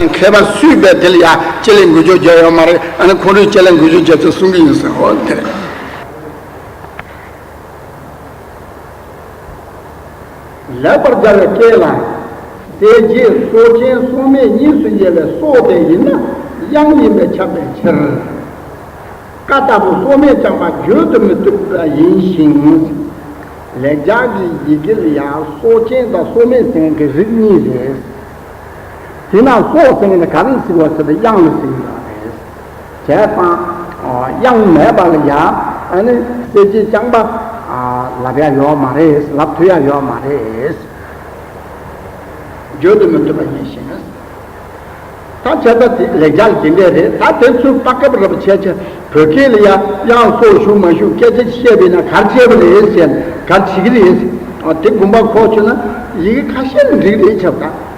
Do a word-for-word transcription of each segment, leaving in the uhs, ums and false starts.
མཁས་པ་སུས་པའི་དེ་ལ་ཡ་ལྕེ་ལེ་འགུལ་སྐྱོད་རྒྱག་ཡོད་མ་རེད། ཨ་ནི་ཁོང་ཁྲོས་ལྕེ་ལེ་འགུལ་སྐྱོད་བྱེད་ཚུལ་གསུང་གི་ཡིན་ཟེར། འོ་དེ་རེད། ལེགས་པར་སྦྱར་བའི་སྐད་ལ། གསལ་བྱེད་སྲོག་ཆེན་སྲོག་མེད་གཉིས་སུ་དབྱེ་བའི་སྲོག་དེ་ཡིན་ན་དབྱངས་ཡིན་པས་ཁྱབ་པའི་ཕྱིར། ཀ་ལྟ་བུ་སྲོག་མེད་རྐྱང་པ་བརྗོད་དུ་མི་བཏུབ་པ་ཡིན་ཞིང་། ལེགས་སྦྱར་གྱི་ཡི་གེ་ལ་ཡང་སྲོག་ཆེན་དང་སྲོག་མེད་ཟེར་མཁན་གྱི་རིགས་གཉིས་རེད། དེས་ན་སྲོག་ཟེར་མཁན་དེ་ག་རེ་ཟེར་བ་ཟེར་ན་དབྱངས་ལ་ཟེར་གྱི་ཡོད་རེད། བྱས་ཙང་། དབྱངས་མེད་པ་ལ་ཡང་ཨ་ནི་གསལ་བྱེད་རྐྱང་པ་ལབ་ཡ་ཡོད་མ་རེད། ལབ་ཐུབ་ཡ་ཡོད་མ་རེད། བརྗོད་དུ་མི་བཏུབ་པ་ཡིན་ཞིང་། ད་བྱས་ཙང་དེ་ལེགས་སྦྱར་ལ་དེ་འདྲས་རེད། ད་དེ་ཚུར་དཔག་སྐབས་རབ་བྱས་བྱས་བོད་སྐད་ལ་ཡ་དབྱངས་སྲོག་ཞུགས་མ་ཞུགས་སྐད་ཆ་བཤད་པས་ན་ག་རེ་བྱས་པ་རེད་ཟེར་ག་རེ་བྱེད་ཀྱི་རེད། དེ་དགོངས་པ་འཁོར་བྱུང་ན་ཡི་གེ་ཁ་ཤས་ལ་འགྲིག་རེད་ཆབ་ད།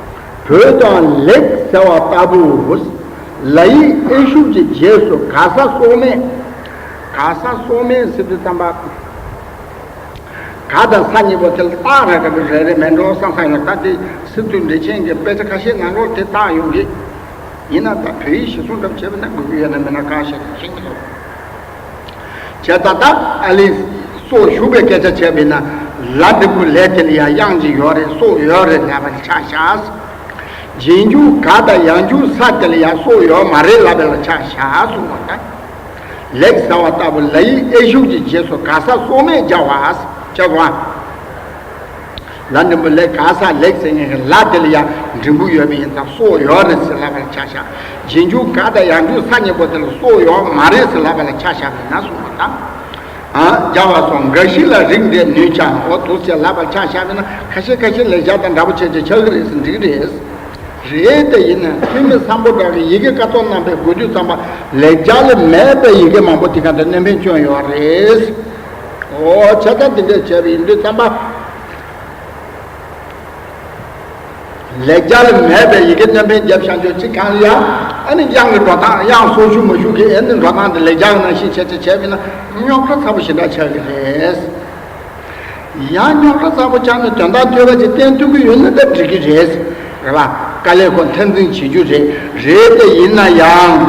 བོད་དང་ལེགས་ཟེར་བ་ལྟ་བུ། ལ་ཡིག་ཨེ་ཤུག་གི་རྗེས་སུ་ག་ས་སྲོག་མེད། ག་ས་སྲོག་མེད་ཟེར་དུས་ཙམ་པ། ག་དང་ས་གཉིས་པོ་དེ་ལ་རྟགས་རེ་རེ་རེ་རེ་མེད་འགྲོ་བསམ་བསམ་ཡོང་། ད་དེ་སི་ཏུ་འགྲེལ་ཆེན་གྱི་དཔེ་ཆ་ཁ་ཤས་ནང་ལོགས་དེ་རྟགས་ཡོང་གི། ཡིན་ན་ད་བོད་ཡིག་གཞིར་བཟུང་འདྲ་བྱས་པ་ན་དགོས་ཀྱི་ཡོད་ན་མེད་ན་གང་ཤེས་ཤེས་མི་ཐུབ། བྱས་ཙང་ད་ཨ་ལས་སྲོག་ཞུགས་པའི་སྐད་ཆ་བྱས་པས་ན། ལ་འབྲིང་པོ་ལས་དེ་ལ་ཡང་དབྱངས་ཀྱི་ཡོད་རེད། སྲོག་ཡོད་རེད་ལབ་པ་ལ་ཆ་བཞག་རྗེས་འཇུག་ག་དང་ཡང་འཇུག་ས་དེ་ལ་ཡང་སྲོག་ཡོད་མ་རེད་ལབ་པ་ལ་ཆ་བཞག་གསུངས་པ་ད། ལེགས་ཟེར་བ་ལྟ་བུ་ལ་ཡིག་ཨེ་ཤུག་གི་རྗེས་སུ་ག་ས་སྲོག་མེད་སྦྱར་བ། བྱས་ཙང་། ལ་འབྲིང་པོ་ལེགས། ག་ས་ལེགས་ཟེར་མཁན་གྱི་ལ་དེ་ལ་ཡང་འབྲིང་པོ་ཡོད་པ་ཡིན་ཙང་སྲོག་ཡོད་རེད་ཟེར་ལབ་པ་ལ་ཆ་བཞག་རྗེས་འཇུག་ག་དང་ཡང་འཇུག་ས་གཉིས་པོ་དེ་ལ་སྲོག་ཡོད་མ་རེད་ཟེར་ལབ་པ་ལ་ཆ་བཞག་པ་ཡིན་ན་གསུངས་པ་དང་། ཨ། སྦྱར་བ་སོགས་འགའ་ཞིག་ལ་རིགས་འགྲེ་ནུས་ཀྱང་འོ་འདུག་ཅེས་ལབ་པར་ཆ་བཞག་པ་ཡིན་ན་ཁ་ཤས་ཁ་ཤས་ལེགས་སྦྱར་དང་འདྲ་པོ་བྱས་བྱས་ཆགས་ཀྱི་རེད་ཟེར་འགྲིག་རེད། རེད་དེ་ཡིན་ན་ཐོན་མི་སམ་བྷོ་ཊ་གི་ཡི་གེ་ཀ་ཙོག་རྣམ་པའི་འགོད་དུས་ཙམ་པ་ལེགས་སྦྱར་ལ་མེད་པའི་ཡི་གེ་མང་པོ་དེ་ག་འདྲ་སྣོན་པ་བསྐྱོན་ཡོད་རེད། འོ་བྱས་ཙང་དེ་འདྲ་བྱས་པ་ཡིན་དུས་ཙམ་པ། ལེགས་སྦྱར་ལ་མེད་པའི་ཡི་གེ་སྣོན་པ་བརྒྱབ་བཞག་རྒྱུ་གཅིག་གང་ཡང་། ཨ་ནི་དབྱངས་ཀྱི་འགྲོ་སྟངས་དབྱངས་སྲོག་ཞུགས་མ་ཞུགས་ཀྱི་ཨ་ནི་འགྲོ་སྟངས་དེ་ལེགས་སྦྱར་ནང་བཞིན་བྱས་བྱས་བྱས་པ་ཡིན་ན་རྙོག་དྲ་ཚ་པོ་ཞེ་དྲག་ཆགས་ཀྱི་རེད། ཡང་རྙོག་དྲ་ཚ་པོ་ཆགས་ནས་དོན་དག་ཐོས་པ་ཅིག་བསྟན་ཐུབ་ཀྱི་ཡོད་ན་ད་འགྲིག་གི་རེད། རེད་པ། དཀའ་ལས་ཁོ་འཐབ་འཛིང་བྱེད་རྒྱུ་རེད། རེད་དེ་ཡིན་ན་ཡང་།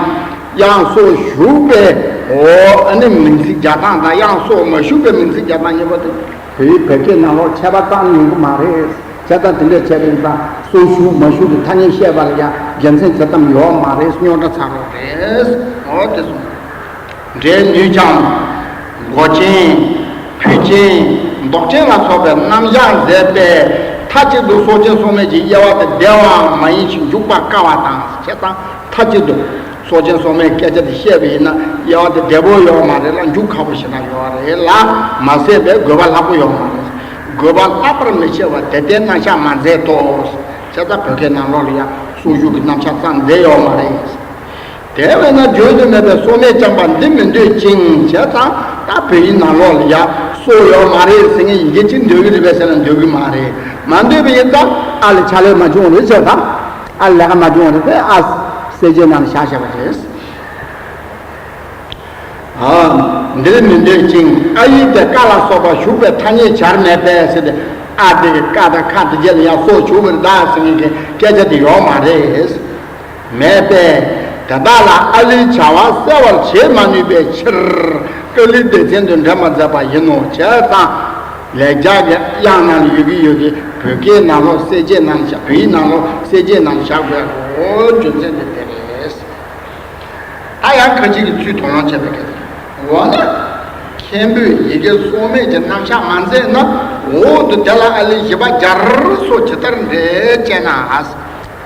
དབྱངས་སྲོག་ཞུགས་པའི་འོ་ཨ་ནི་མིང་ཚིག་རྒྱག་སྟངས་དང་དབྱངས་སྲོག་མ་ཞུགས་པའི་མིང་ཚིག་རྒྱག་སྟངས་གཉིས་པོ་དེ། བོད་ཡིག་བོད་སྐད་ནང་ལོགས་ཁྱད་པར་གཙང་ཉུང་གི་མ་རེད། བྱས་ཙང་དེ་འདྲ་བྱས་པ་ཡིན་ཙང་སྲོག་ཞུགས་མ་ཞུགས་ཀྱི་ཐ་སྙད་བཤད་པ་ལ་ཡང་དགེ་མཚན་དེ་ཙམ་ཡོད་མ་རེད། རྙོག་དྲ་ཚ་པོ་རེད། འོ་དེ་གསུངས། འགྲེལ་ནུས་ཀྱང་། མགོ་ཅན། ཕུད་ཅན། མདོག་ཅན་ལ་སོགས་པའི་རྣམ་གཞག་མཛད་པས་མཐའ་གཅིག་ཏུ་སྲོག་ཅན་སྲོག་མེད་ཀྱི་དབྱེ་བ་དེ་བདེ་བའང་མ་ཡིན་ཞིང་འཇུག་པ་དཀའ་བ་དང་། བྱས་ཙང་མཐའ་གཅིག་ཏུ་སྲོག་ཅན་སྲོག་མེད་སྐད་ཆ་དེ་བཤད་པ་ཡིན་ན་དབྱེ་བ་དེ་བདེ་པོ་ཡོད་མ་རེད་ལ་འཇུག་ཁག་པོ་ཞིག་ན་ཡོད་རེད་ལ། མ་ཟད་པའི་དགོས་པ་ལྷག་པོ་ཡོད་མ་རེད། དགོས་པ་ལྷག་པར་མི་ཆེ་བ་དེ་ལྟའི་རྣམ་གཞག་མ་མཛད་དོ། བྱས་ཙང་བོད་སྐད་ནང་ལོགས་ལ་ཡང་སྲོག་ཞུགས་ཀྱི་རྣམ་གཞག་ཙམ་མཛད་ཡོད་མ་རེད། དེ་བས་ན་བརྗོད་དུ་མེད་པའི་སྲོག་མེད་རྐྱང་པ་འདི་མི་འདོད་ཅིང་། བྱས་ཙང་ད་བོད་ཡིག་ནང་ལོགས་ལ་ཡ་སྲོག་ཡོད་མ་རེད་ཟེར་མཁན་ཡི་གེ་གཅིག་འདོད་ཀྱི་རེད་པས་ཟེར་ན་འདོད་ཀྱི་མ་རེད། མ་འདོད་པ་ཡིན་ཙང་ཨ་ལས་ཕྱག་ལས་མ་བྱུང་བ་རེད་ཟེར་དང་། ཨ་ལས་ཀ་མ་བྱུང་བ་རེད་དེ་ཨ་གསལ་བྱེད་ནང་ལ་བཞག་བཞག་པ་རེད། ཨ། འདིར་མི་འདོད་ཅིང་ཨ་ཡིག་དེ་ཀ་ལ་སོགས་པ་ཞུགས་པའི་ཐ་སྙད་སྦྱར་མེད་པས་ཟེར་ཏེ། ཨ་དེ་ཀ་དང་ཁ་དེ་རྗེས་ལ་ཡང་སྲོག་ཞུགས་པར་གདའ་ཟེར་མཁན་གྱི་སྐད་ཆ་དེ་ཡོད་མ་རེད། མེད་པས་དེ་དག་ལ་ཨ་ལིའི་བྱ་བ་གསལ་བར་བྱེད་མ་ནུས་པའི་ཕྱིར། ཀ་ལི་སྡེ་ཚན་དུ་འདྲེན་པར་མཛད་པ་ཡིན་ནོ། བྱས་ཙང་། ལེགས་སྦྱར་གྱི་དབྱངས་ནང་ལ་ཡོད་ཀྱི་ཡོད་ཀྱི་བོད་སྐད་ནང་ལོགས་གསལ་བྱེད་ནང་བཞག་བོད་ཡིག་ནང་ལོགས་གསལ་བྱེད་ནང་བཞག་དགོས་རོ། རྒྱུ་མཚན་དེ་དེ་རེད། ད་ཡང་ཁ་ཅིག་གིས་ཚུལ་དོགས་སློང་བྱས་པའི་སྐད། འོ་ན། མཁན་པོས་ཡི་གེ་སྲོག་མེད་ཀྱི་རྣམ་གཞག་མ་མཛད་ན། འོག་ཏུ་དེ་ལ་ཨ་ལི་བཞི་པ་སྦྱར་སོགས་ཇི་ལྟར་འགྲེལ་ཅེ་ན།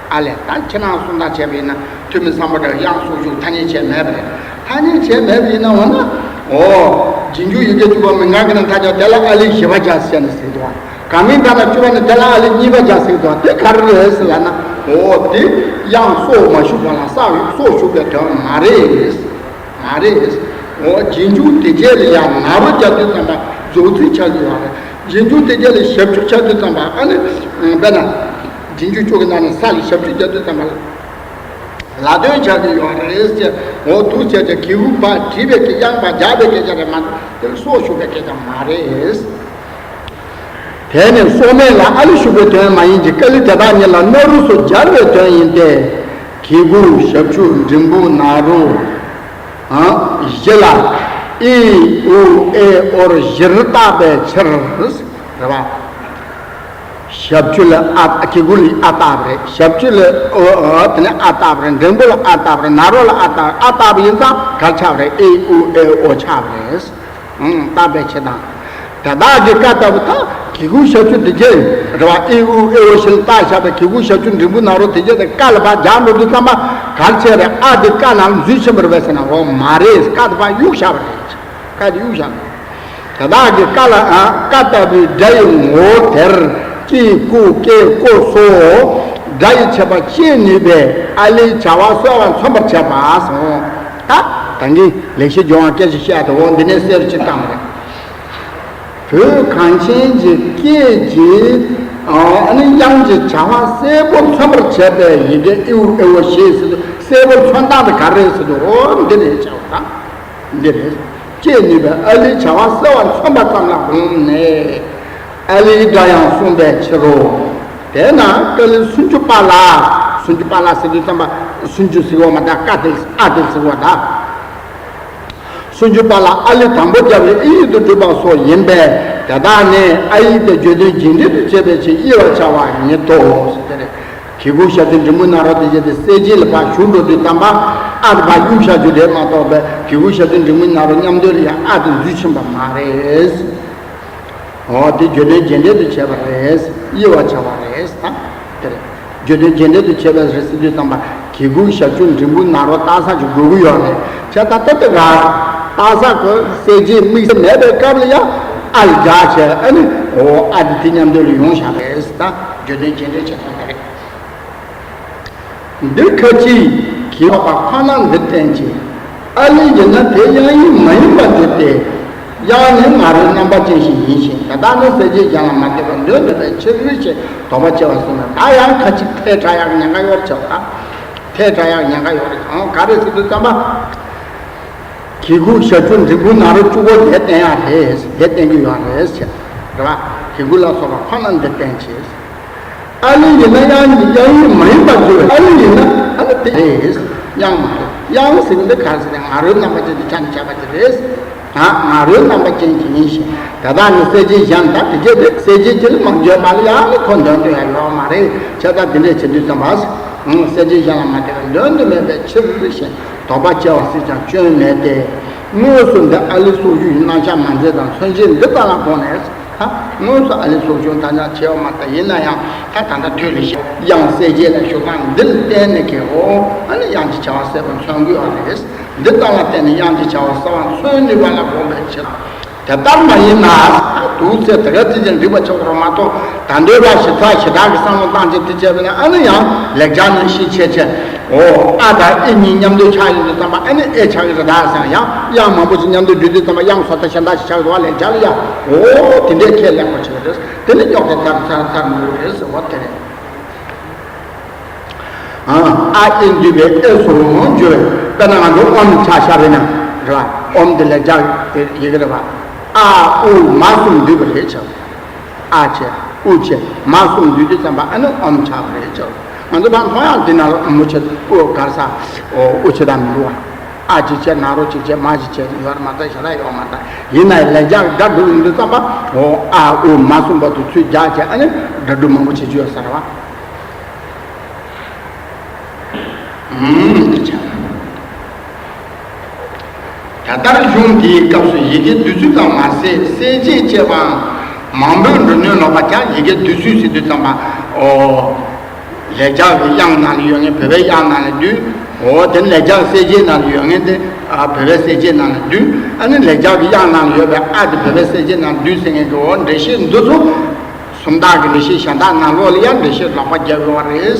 ཨ་ལས་ད་ཕྱི་ནང་གསུམ་དང་བྱས་པ་ཡིན་ན་ཐོན་མི་སམ་བྷོ་ཊ་དབྱངས་སྲོག་ཞུགས་ཐ་སྙད་བྱས་མེད་པ་རེད། ཐ་སྙད་བྱས་མེད་པ་ཡིན་ན་འོ་ན། འོ། རྗེས་འཇུག་ཡི་གེ་བཅུ་པ་མི་འགག་གི་ནང་ཐ་སྙད་དེ་ལ་ཨ་ལི་བཞི་པ་སྦྱར་ཟེར་ནས་ཟེར་འདུག་བ། གང་མིན་ད་ལ་བཅུ་པ་ནི་དེ་ལ་ཨ་ལི་གཉིས་པ་སྦྱར་ཟེར་དང་དེ་ག་རེ་རེད་ཟེར་ལབ་ན། འོ་དེ་དབྱངས་སྲོག་མ་ཞུགས་པ་ལ་སྲོག་ཞུགས་པའི་དོན་མ་རེད། མ་རེད། འོ་རྗེས་འཇུག་དེ་རྗེས་ལ་ཡང་ན་བ་སྦྱར་དུས་ཙམ་པ་རྫོགས་ཚིག་ཆགས་ཀྱི་ཡོད་རེད། རྗེས་འཇུག་དེ་རྗེས་ལ་ཞབས་ཀྱུ་ཆགས་དུས་ཙམ་པ་ཨ་ནི། དཔེར་ན། རྗེས་འཇུག་བཅུ་གི་ནང་ནས་ས་ལ་ཞབས་ཀྱུ་སྦྱར་དུས་ཙམ་པ། ལ་དོན་ཆགས་ཀྱི་ཡོད་རེད་ཅེས། འོ་འདུག་བྱས་ཏེ་གི་གུ་བ་བྲིས་པའི་གི་དབྱངས་པ་སྦྱར་བའི་སྐད་ཆ་རེད་མ་གཏོགས་དེར་སྲོག་ཞུགས་པའི་སྐད་ཆ་མ་རེད། དེ་ནི་སྲོག་མེད་ལ་ཨ་ལི་ཞུགས་པའི་དོན་མ་ཡིན་གྱི་ཀ་ལི་དེ་དག་ཉིད་ལ་ན་རུ་སོགས་སྦྱར་བའི་དོན་ཡིན་ཏེ། གི་གུ་ཞབས་ཀྱུ་འགྲེང་བུ་ན་རོ་ཨ་བཞི་ལ་ཨི་ཨུ་ཨེ་ཨོར་བཞིར་བཏགས་པའི་ཕྱིར། རེད་པ། ཞབས་ཀྱུ་ལ་ཨ་གི་གུ་ལ་ཨ་བཏགས་པ་རེད། ཞབས་ཀྱུ་ལ་ཨོ་ཨོ་དེ་ནས་ཨ་བཏགས་པ་རེད། འགྲེང་བུ་ལ་ཨ་བཏགས་པ་རེད། ན་རོ་ལ་ཨ་བཏགས་ཨ་བཏགས་པ་ཡིན་ཙང་ག་རེ་ཆགས་པ་རེད། ཨི་ཨུ་ཨེ་ཨོ་ཆགས་པ་རེད། ཨང་། བཏགས་པའི་ཕྱིར་དང་། དེ་དག་གི་ཀ་ལྟ་བུ་དང་གི་གུ་ཞབས་ཀྱུ་དེ་རྗེས་རེད་པ། ཨི་ཨུ་ཨེ་ཨོ་བཞི་ལ་བཏགས་བཞག་པའི་གི་གུ་ཞབས་ཀྱུ་འགྲེང་བུ་ན་རོ་དེ་རྗེས་དེ་ཀ་ལ་ཕར་སྦྱར་འགྲོ་དུས་ཙམ་པ་ག་རེ་བྱས་རེད། ཨ་དེ་ཀ་ནང་འཛུལ་ཕྱིན་པ་རེད་པས་ཟེར་ན། འོ་མ་རེད། ཀ་དེ་ཕར་གཡུག་བཞག་པ་རེད། ཀ་དེ་གཡུག་བཞག་པ་རེད། དེ་དག་གི་ཀ་ལ་ཨ་ཀ་ལྟ་བུའི་སྒྲ་ཡི་ངོ་བོ་དེར་ཀྱི་ཀུ་ཀེ་ཀོ་སོགས་སྒྲ་ཡི་ཁྱད་པར་བཅད་ནུས་པས་ཨ་ལའི་བྱ་བ་གསལ་བར་མཚོན་པར་བྱེད་པ་གསུངས། ད་ད་གིན་ལེགས་བཤད་ལྗོན་དབང་སྐད་ཆ་བཤད་དེ་འོ་འདི་ནས་གསལ་བོ་ཅིག་བཏང་བ་རེད། བོད་གངས་ཅན་གྱི་སྐད་ཀྱི་ཨ་ནི་དབྱངས་ཀྱི་བྱ་བ་གསལ་པོ་མཚོན་པར་བྱེད་པའི་ཡི་གེ་ཨི་ཨུ་ཨེ་ཨོ་ཞེས་ཟེར་དུས་གསལ་པོ་མཚོན་སྟངས་དེ་ག་རེ་ཟེར་དུས་འོ་འདི་རེད་བྱ་བ་དང་། འདི་རེད། བཅད་ནུས་པའི་ཨ་ལའི་བྱ་བ་གསལ་བར་མཚོན་པ་ཙམ་ལ་དགོངས་ནས། ཨ་ལའི་སྒྲ་ཡང་གསུངས་པའི་ཕྱིར་རོ། དེས་ན་ཀ་ལི་སུམ་ཅུ་པ་ལ། སུམ་ཅུ་པ་ལ་ཟེར་དུས་ཙམ་པ་སུམ་ཅུ་ཟེར་བ་མ་གཏོགས་ཀ་དེ་ཨ་དེ་ཟེར་བ་དང་། སུམ་ཅུ་པ་ལ་ཨ་ལི་དང་པོ་རྒྱབ་ལ་ཨི་ཡིག་ཏུ་གྲུབ་པ་སོགས་ཡིན་པས། དེ་དག་ནི་ཨ་ཡིག་དེ་བརྗོད་དོན་རྒྱས་འབྲིང་དུ་བྱས་པའི་ཕྱིར་དབྱེ་བར་བྱ་བ་ཉིད་དོ། ཟེར་དེ་རེད། གི་གུ་ཞབས་ཀྱུ་འགྲེང་བུ་ན་རོ་དེ་བྱས་ཏེ་གསལ་བྱེད་ལ་ཕར་ཞུགས་འགྲོ་དུས་ཙམ་པ་ཨ་དེ་ཕར་གཡུག་བཞག་རྒྱུ་རེད་མ་གཏོགས་པའི་གི་གུ་ཞབས་ཀྱུ་འགྲེང་བུ་ན་རོ་མཉམ་དོན་ལ་ཡང་ཨ་དེ་འཛུལ་ཕྱིན་པ་མ་རེད། འོ་དེ་བརྗོད་དོན་རྒྱས་འབྲིང་དུ་བྱས་པ་རེད། དབྱེ་བར་བྱ་བ་རེད་ད། དེ་རེད། བརྗོད་དོན་རྒྱས་འབྲིང་དུ་བྱས་པ་རེད་ཟེར་དུས་ཙམ་པ་གི་གུ་ཞབས་ཀྱུ་འགྲེང་བུ་ན་རོ་བཏགས་ས་ཅིག་དགོས་ཀྱི་ཡོད་རེད། བྱས་ཙང་ད་ལྟ་ག་བཏགས་ས་གོ་གསལ་བྱེད་དམིགས་བསལ་མེད་པའི་སྐབས་ལ་ཡང་ཨ་ལ་སྦྱར་བྱས་ཨ་ནི་འོ་ཨ་དེ་དེ་མཉམ་དོན་ལ་ཡོང་བཞག་རེད་ད། བརྗོད་དོན་རྒྱས་འབྲིང་བྱས་ཙང་དེ་རེད། འདིར་ཁ་ཅིག་གིས་ལོག་པ་ཁོ་ན་འདི་བསྟན་ཅིང་། ཨ་ལི་ཡིན་ན་དེ་དབྱངས་ཡིག་མ་ཡིན་པར་འགྱུར་ཏེ། དབྱངས་ནི་ང་རོའི་རྣམ་པ་ཅན་ཞིག་ཡིན་ཞིང་། དེ་དག་ནི་གསལ་བྱེད་གཞན་ལ་མ་ལྟོས་པར་དོན་བསྡུ་མེད་པའི་ཕྱིར་ཞེས་དོགས་པ་སྐྱེ་བར་གསུངས་ནས། ད་ཡང་ཁ་ཅིག་ཐལ་དྲགས་ཡག་ཉེན་ཁ་ཡོད་ཆོག་ད། ཐལ་དྲགས་ཡག་ཉེན་ཁ་ཡོད་རེད། གང་ག་རེ་ཟེར་དུས་ཙམ་པ། གི་གུ་ཞབས་ཀྱུ་འགྲེང་བུ་ན་རོ་གཅིག་པོ་དེ་བསྟན་ཡག་རེད། དེ་བསྟན་གྱི་ཡོད་རེད་ཟེར། རེད་བ། གི་གུ་ལ་སོགས་པ་ཁོ་ན་འདི་བསྟན་ཅིང་། ཨ་ལི་ཡིན་ན་དབྱངས་ཀྱི་དབྱངས་ཡིག་མ་ཡིན་པར་འགྱུར་བས། ཨ་ལི་ཡིན་ན་ཨ་ལི་དེ་རེད། དབྱངས་མ་རེད། དབྱངས་ཟེར་གྱི་འདི་ག་རེ་ཟེར་ན་ང་རོའི་རྣམ་པ་ཅན་དེ་ཆ་ནས་བྱས་པ་དེ་རེད། ང་ང་རོའི་རྣམ་པ་ཅན་གྱི་ཡིན་ཞིང་། དེ་དག་ནི་གསལ་བྱེད་གཞན་དག་དེ་སྐད་དེ་གསལ་བྱེད་ཀྱི་ལ་མ་བརྗོད་པ་ལ་ཡང་ནི་ཁོ་འདོན་དུ་ཡང་ཡོད་མ་རེད། བྱས་ཙང་དེ་འདྲས་བྱེད་དུས་ཙམ་པ། གསལ་བྱེད་གཞན་ལ་མ་ལྟོས་པར་དོན་བསྡུ་མེད་པའི་ཕྱིར་ཞེས་དོགས་པ་སྐྱེ་བ་སྲིད་ཀྱང་སྐྱོན་མེད་དེ། དངོས་སུ་འདི་ཨ་ལི་སོགས་ཞུགས་ཡིན་རྣམ་གཞག་མ་མཛད་དང་མཚོན་བྱེད་འདི་ལྟ་ལ་དགོངས་ནས། ད་དངོས་སུ་ཨ་ལི་སོགས་ཞུགས་ད་ཆ་ཆེ་བ་མ་ལྟ་ཡིན་ན་ཡང་ད་ད་ལྟ་ཐོས་ལེ་ཤ་དབྱངས་གསལ་བྱེད་ལ་ཞུགས་སྟངས་འདི་ལ་བརྟེན་ནས་ཀྱི་འོ་ཨ་ནི་དབྱངས་ཀྱི་བྱ་བ་གསལ་པོ་མཚོན་དགོས་པ་རེད། འདི་ལྟ་ལ་བརྟེན་ནས་དབྱངས་ཀྱི་བྱ་བ་གསལ་བ་མཚོན་ནུས་པ་ལ་དགོངས་པའི་ཕྱིར། དེ་ལྟར་མ་ཡིན་ན། དུག་ཚེ་དེ་ག་ཚིག་ཅན་འགྲིག་པ་ཆགས་རོགས་མ་གཏོགས། ད་འདོད་པ་ཞེ་ཚ་ཞེ་དྲག་གི་བསམ་བློ་བཏང་བྱས་དེ་བྱས་པ་ན་ཨ་ནི་ཡང་ལེགས་སྦྱར་ནང་བཞིན་བྱས་བྱས། འོ་ཨ་དང་ཨི་གཉིས་མཉམ་འདོད་ཆགས་ཡོང་དུས་ཙམ་པ་ཨ་ནི་ཨེ་ཆགས་ཀྱི་རེད་ད་ཟེར་ཡང་དབྱངས་མང་པོ་ཅིག་མཉམ་འདོད་འགྲོ་དུས་ཙམ་པ་དབྱངས་བཟོ་ལྟ་གཞན་དག་ཞིག་ཆགས་འདུག་བ། ལེགས་སྦྱར་ལ་ཡང་འོ་དེ་འདྲའི་ཁས་ལེན་དགོས་ཆགས་རེད། དེ་ནི་སྙོག་དེ་ཚར་ཚར་ཚར་མི་འདུག་རེད་ཟེར་བ་དེ་རེད། ཨ་ཨ་ཨི་འདུས་པའི་ཨེ་སོགས་འོང་འགྱུར་བས། དཔེར་ན་ང་ཚོ་ཨོམ་ཆ་ཤ་རེད་ན་རེད་བ། ཨོམ་དེ་ལེགས་སྦྱར་དེ་ཡི་གེ་རེད་བ། ཨ་ཨུ་མ་གསུམ་འདུས་པ་རེད་བྱ། ཨ་བྱས་ཨུ་བྱས་མ་གསུམ་འདུས་དུས་ཙམ་པ་ཨ་ནི་ཨོམ་ཆགས་པ་རེད་བྱ། ང་ཚོ་ཕར་མཐོང་ཡག་འདི་ན་ལ་ཨུ་མོ་བྱས་ཨུ་གར་ས་ཨོ་ཨུ་བྱས་དང་མི་འདུག་བ། ཨ་གཅིག་བྱས་ན་རོ་གཅིག་བྱས་མ་གཅིག་བྱས་ཡོད་རེད་མ་གཏོགས་ཞེ་དྲག་ཡོད་མ་རེད། ཡིན་ན་ཡང་ལེགས་སྦྱར་སྒྲ་སྒྲུབ་ཡོང་དུས་ཙམ་པ་ཨོ་ཨ་ཨུ་མ་གསུམ་བར་དུ་ཚུར་སྦྱར་བྱས་ཨ་ནི་སྒྲ་སྒྲུབ་མང་པོ་བྱེད་རྒྱུ་ཡོད་ས་རེད་བ། ཨུམ། དེ་ལྟར་གཞུང་འདིའི་སྐབས་སུ་ཡི་གེ་བསྡུས་ཚུལ་ཙམ་མ་ཟད་གསལ་བྱེད་ཅེས་པའང་མང་པོས་འགྲོ་ནུས་ལོག་པ་ཀྱང་ཡི་གེ་བསྡུས་ཚུལ་ཟེར་དུས་ཙམ་པ། ཨོ། ལེགས་སྦྱར་གྱི་དབྱངས་ནང་ལ་ཡོད་མཁན་བོད་པའི་དབྱངས་ནང་ལ་བསྡུས། ཨོ་དེ་ནི་ལེགས་སྦྱར་གསལ་བྱེད་ནང་ལ་ཡོད་མཁན་དེ་ཨ་བོད་པའི་གསལ་བྱེད་ནང་ལ་བསྡུས། ཨ་ནི་ལེགས་སྦྱར་གྱི་དབྱངས་ནང་ལ་ཡོད་པའི་ཨ་དེ་བོད་པའི་གསལ་བྱེད་ནང་ལ་བསྡུས་ཟེར་མཁན་གྱི་འོ་འགྲེལ་བཤད་འདི་ཚོ། སུམ་རྟགས་ཀྱི་འགྲེལ་བཤད་གཞན་དག་ནང་ལོགས་ལ་ཡང་འགྲེལ་བཤད་ལོག་པ་བརྒྱབ་ཡོད་རེད།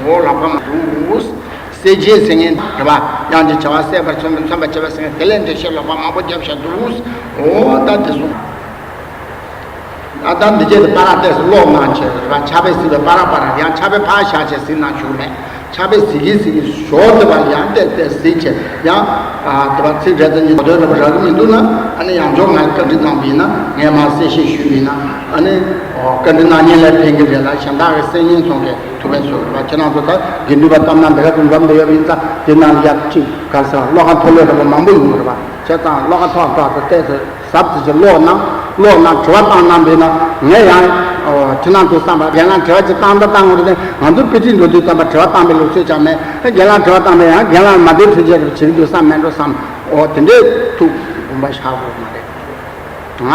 འོ་ལོག་པ་མ་འདུག་གསལ་བྱེད་ཟེར་མཁན་རེད་པ། དབྱངས་ཀྱི་བྱ་བ་གསལ་བར་མཚོན་པའི་མཚོན་པར་བྱེད་པ་ཟེར་མཁན་དེ་ལས་འགྲེལ་བཤད་ལོག་པ་མང་པོ་བརྒྱབ་བཞག་འདུག་འོ་ད་དེ་གསུངས། ཨ་ད་འདི་སྐད་དུ་པ་ར་ཏས་སུ་ཀློག་གནང་བྱས་རེད་པ། ཕྱག་དཔེ་གཟིགས་པའི་པ་ར་པ་ར་ཡང་ཕྱག་དཔེ་ཕར་བཞག་བྱས་གཟིགས་གནང་ཞུ་མེད། ཕྱག་དཔེ་གཟིགས་ཀྱིན་གཟིགས་ཀྱིན་ཞོར་དུ་བ་ཡང་ཏས་ཏས་གཟིགས་བྱས་ཡང་ཨ་དེ་བ་ཚིག་རེ་ཙམ་གཉིས་གོ་དོན་རེ་བ་རག་གི་མི་འདུག་ན་ཨ་ནི་ཡང་འཇོག་ང་ལ་བཀའ་འདྲི་གནང་བ་ཡིན་ན་ངས་མར་གསལ་བཤད་ཞུས་པ་ཡིན་ན་ཨ་ནི། བཀའ་འདྲི་གནང་མཁན་ལ་ཕན་གྱི་རེད་ལ། གཞན་དག་གི་སེམས་ཉིད་ཚོང་གི་ཐུགས་ཕན་གསོས་རེད་པ། ཁྱེད་རང་ཚོ་ད་དགེ་འདུན་པ་ལྟར་ན་འདི་ག་དུ་འཛོམས་བསྡད་ཡོད་པ་ཡིན་ཙང་། དེ་ནང་ལ་ཡག་ཅིག་ག་ས་བློ་ཁ་མཐོ་ལོས་རེད་པ། མང་པོ་ཡོང་གི་རེད་པ། བྱས་ཙང་བློ་ཁ་མཐོ་མཐོ་དུ་བལྟས་ཚེ། ཟབ་ཙམ་ཅིག་ཀློག་གནང་། ཀློག་གནང་། དྲི་བ་བཏང་གནང་བས་ན། ངས་ཡང་ཁྱེད་རང་ཚོ་བསམ་པ། རྒན་ལགས་དྲི་བ་ཅིག་བཏང་ད་བཏང་དགོས་རེད་དེ། ང་ཚོ་དཔེ་ཁྲིད་འགྲོ་དུས་ཙམ་པ་དྲི་བ་བཏང་བའི་ལུགས་སྲོལ་ཅང་མེད། རྒན་ལགས་དྲི་བ་བཏང་བས་ཡང་རྒན་ལགས་མ་དེ་ཁྲིད་བྱེད་རུ་བྱེད་ཀྱི་འདུག་བསམ་མེད་འགྲོ་བསམ། འོ་དེ་འདྲའི་ཐུགས་དགོངས་པ་བཞག་དགོས་མ་རེད། ང་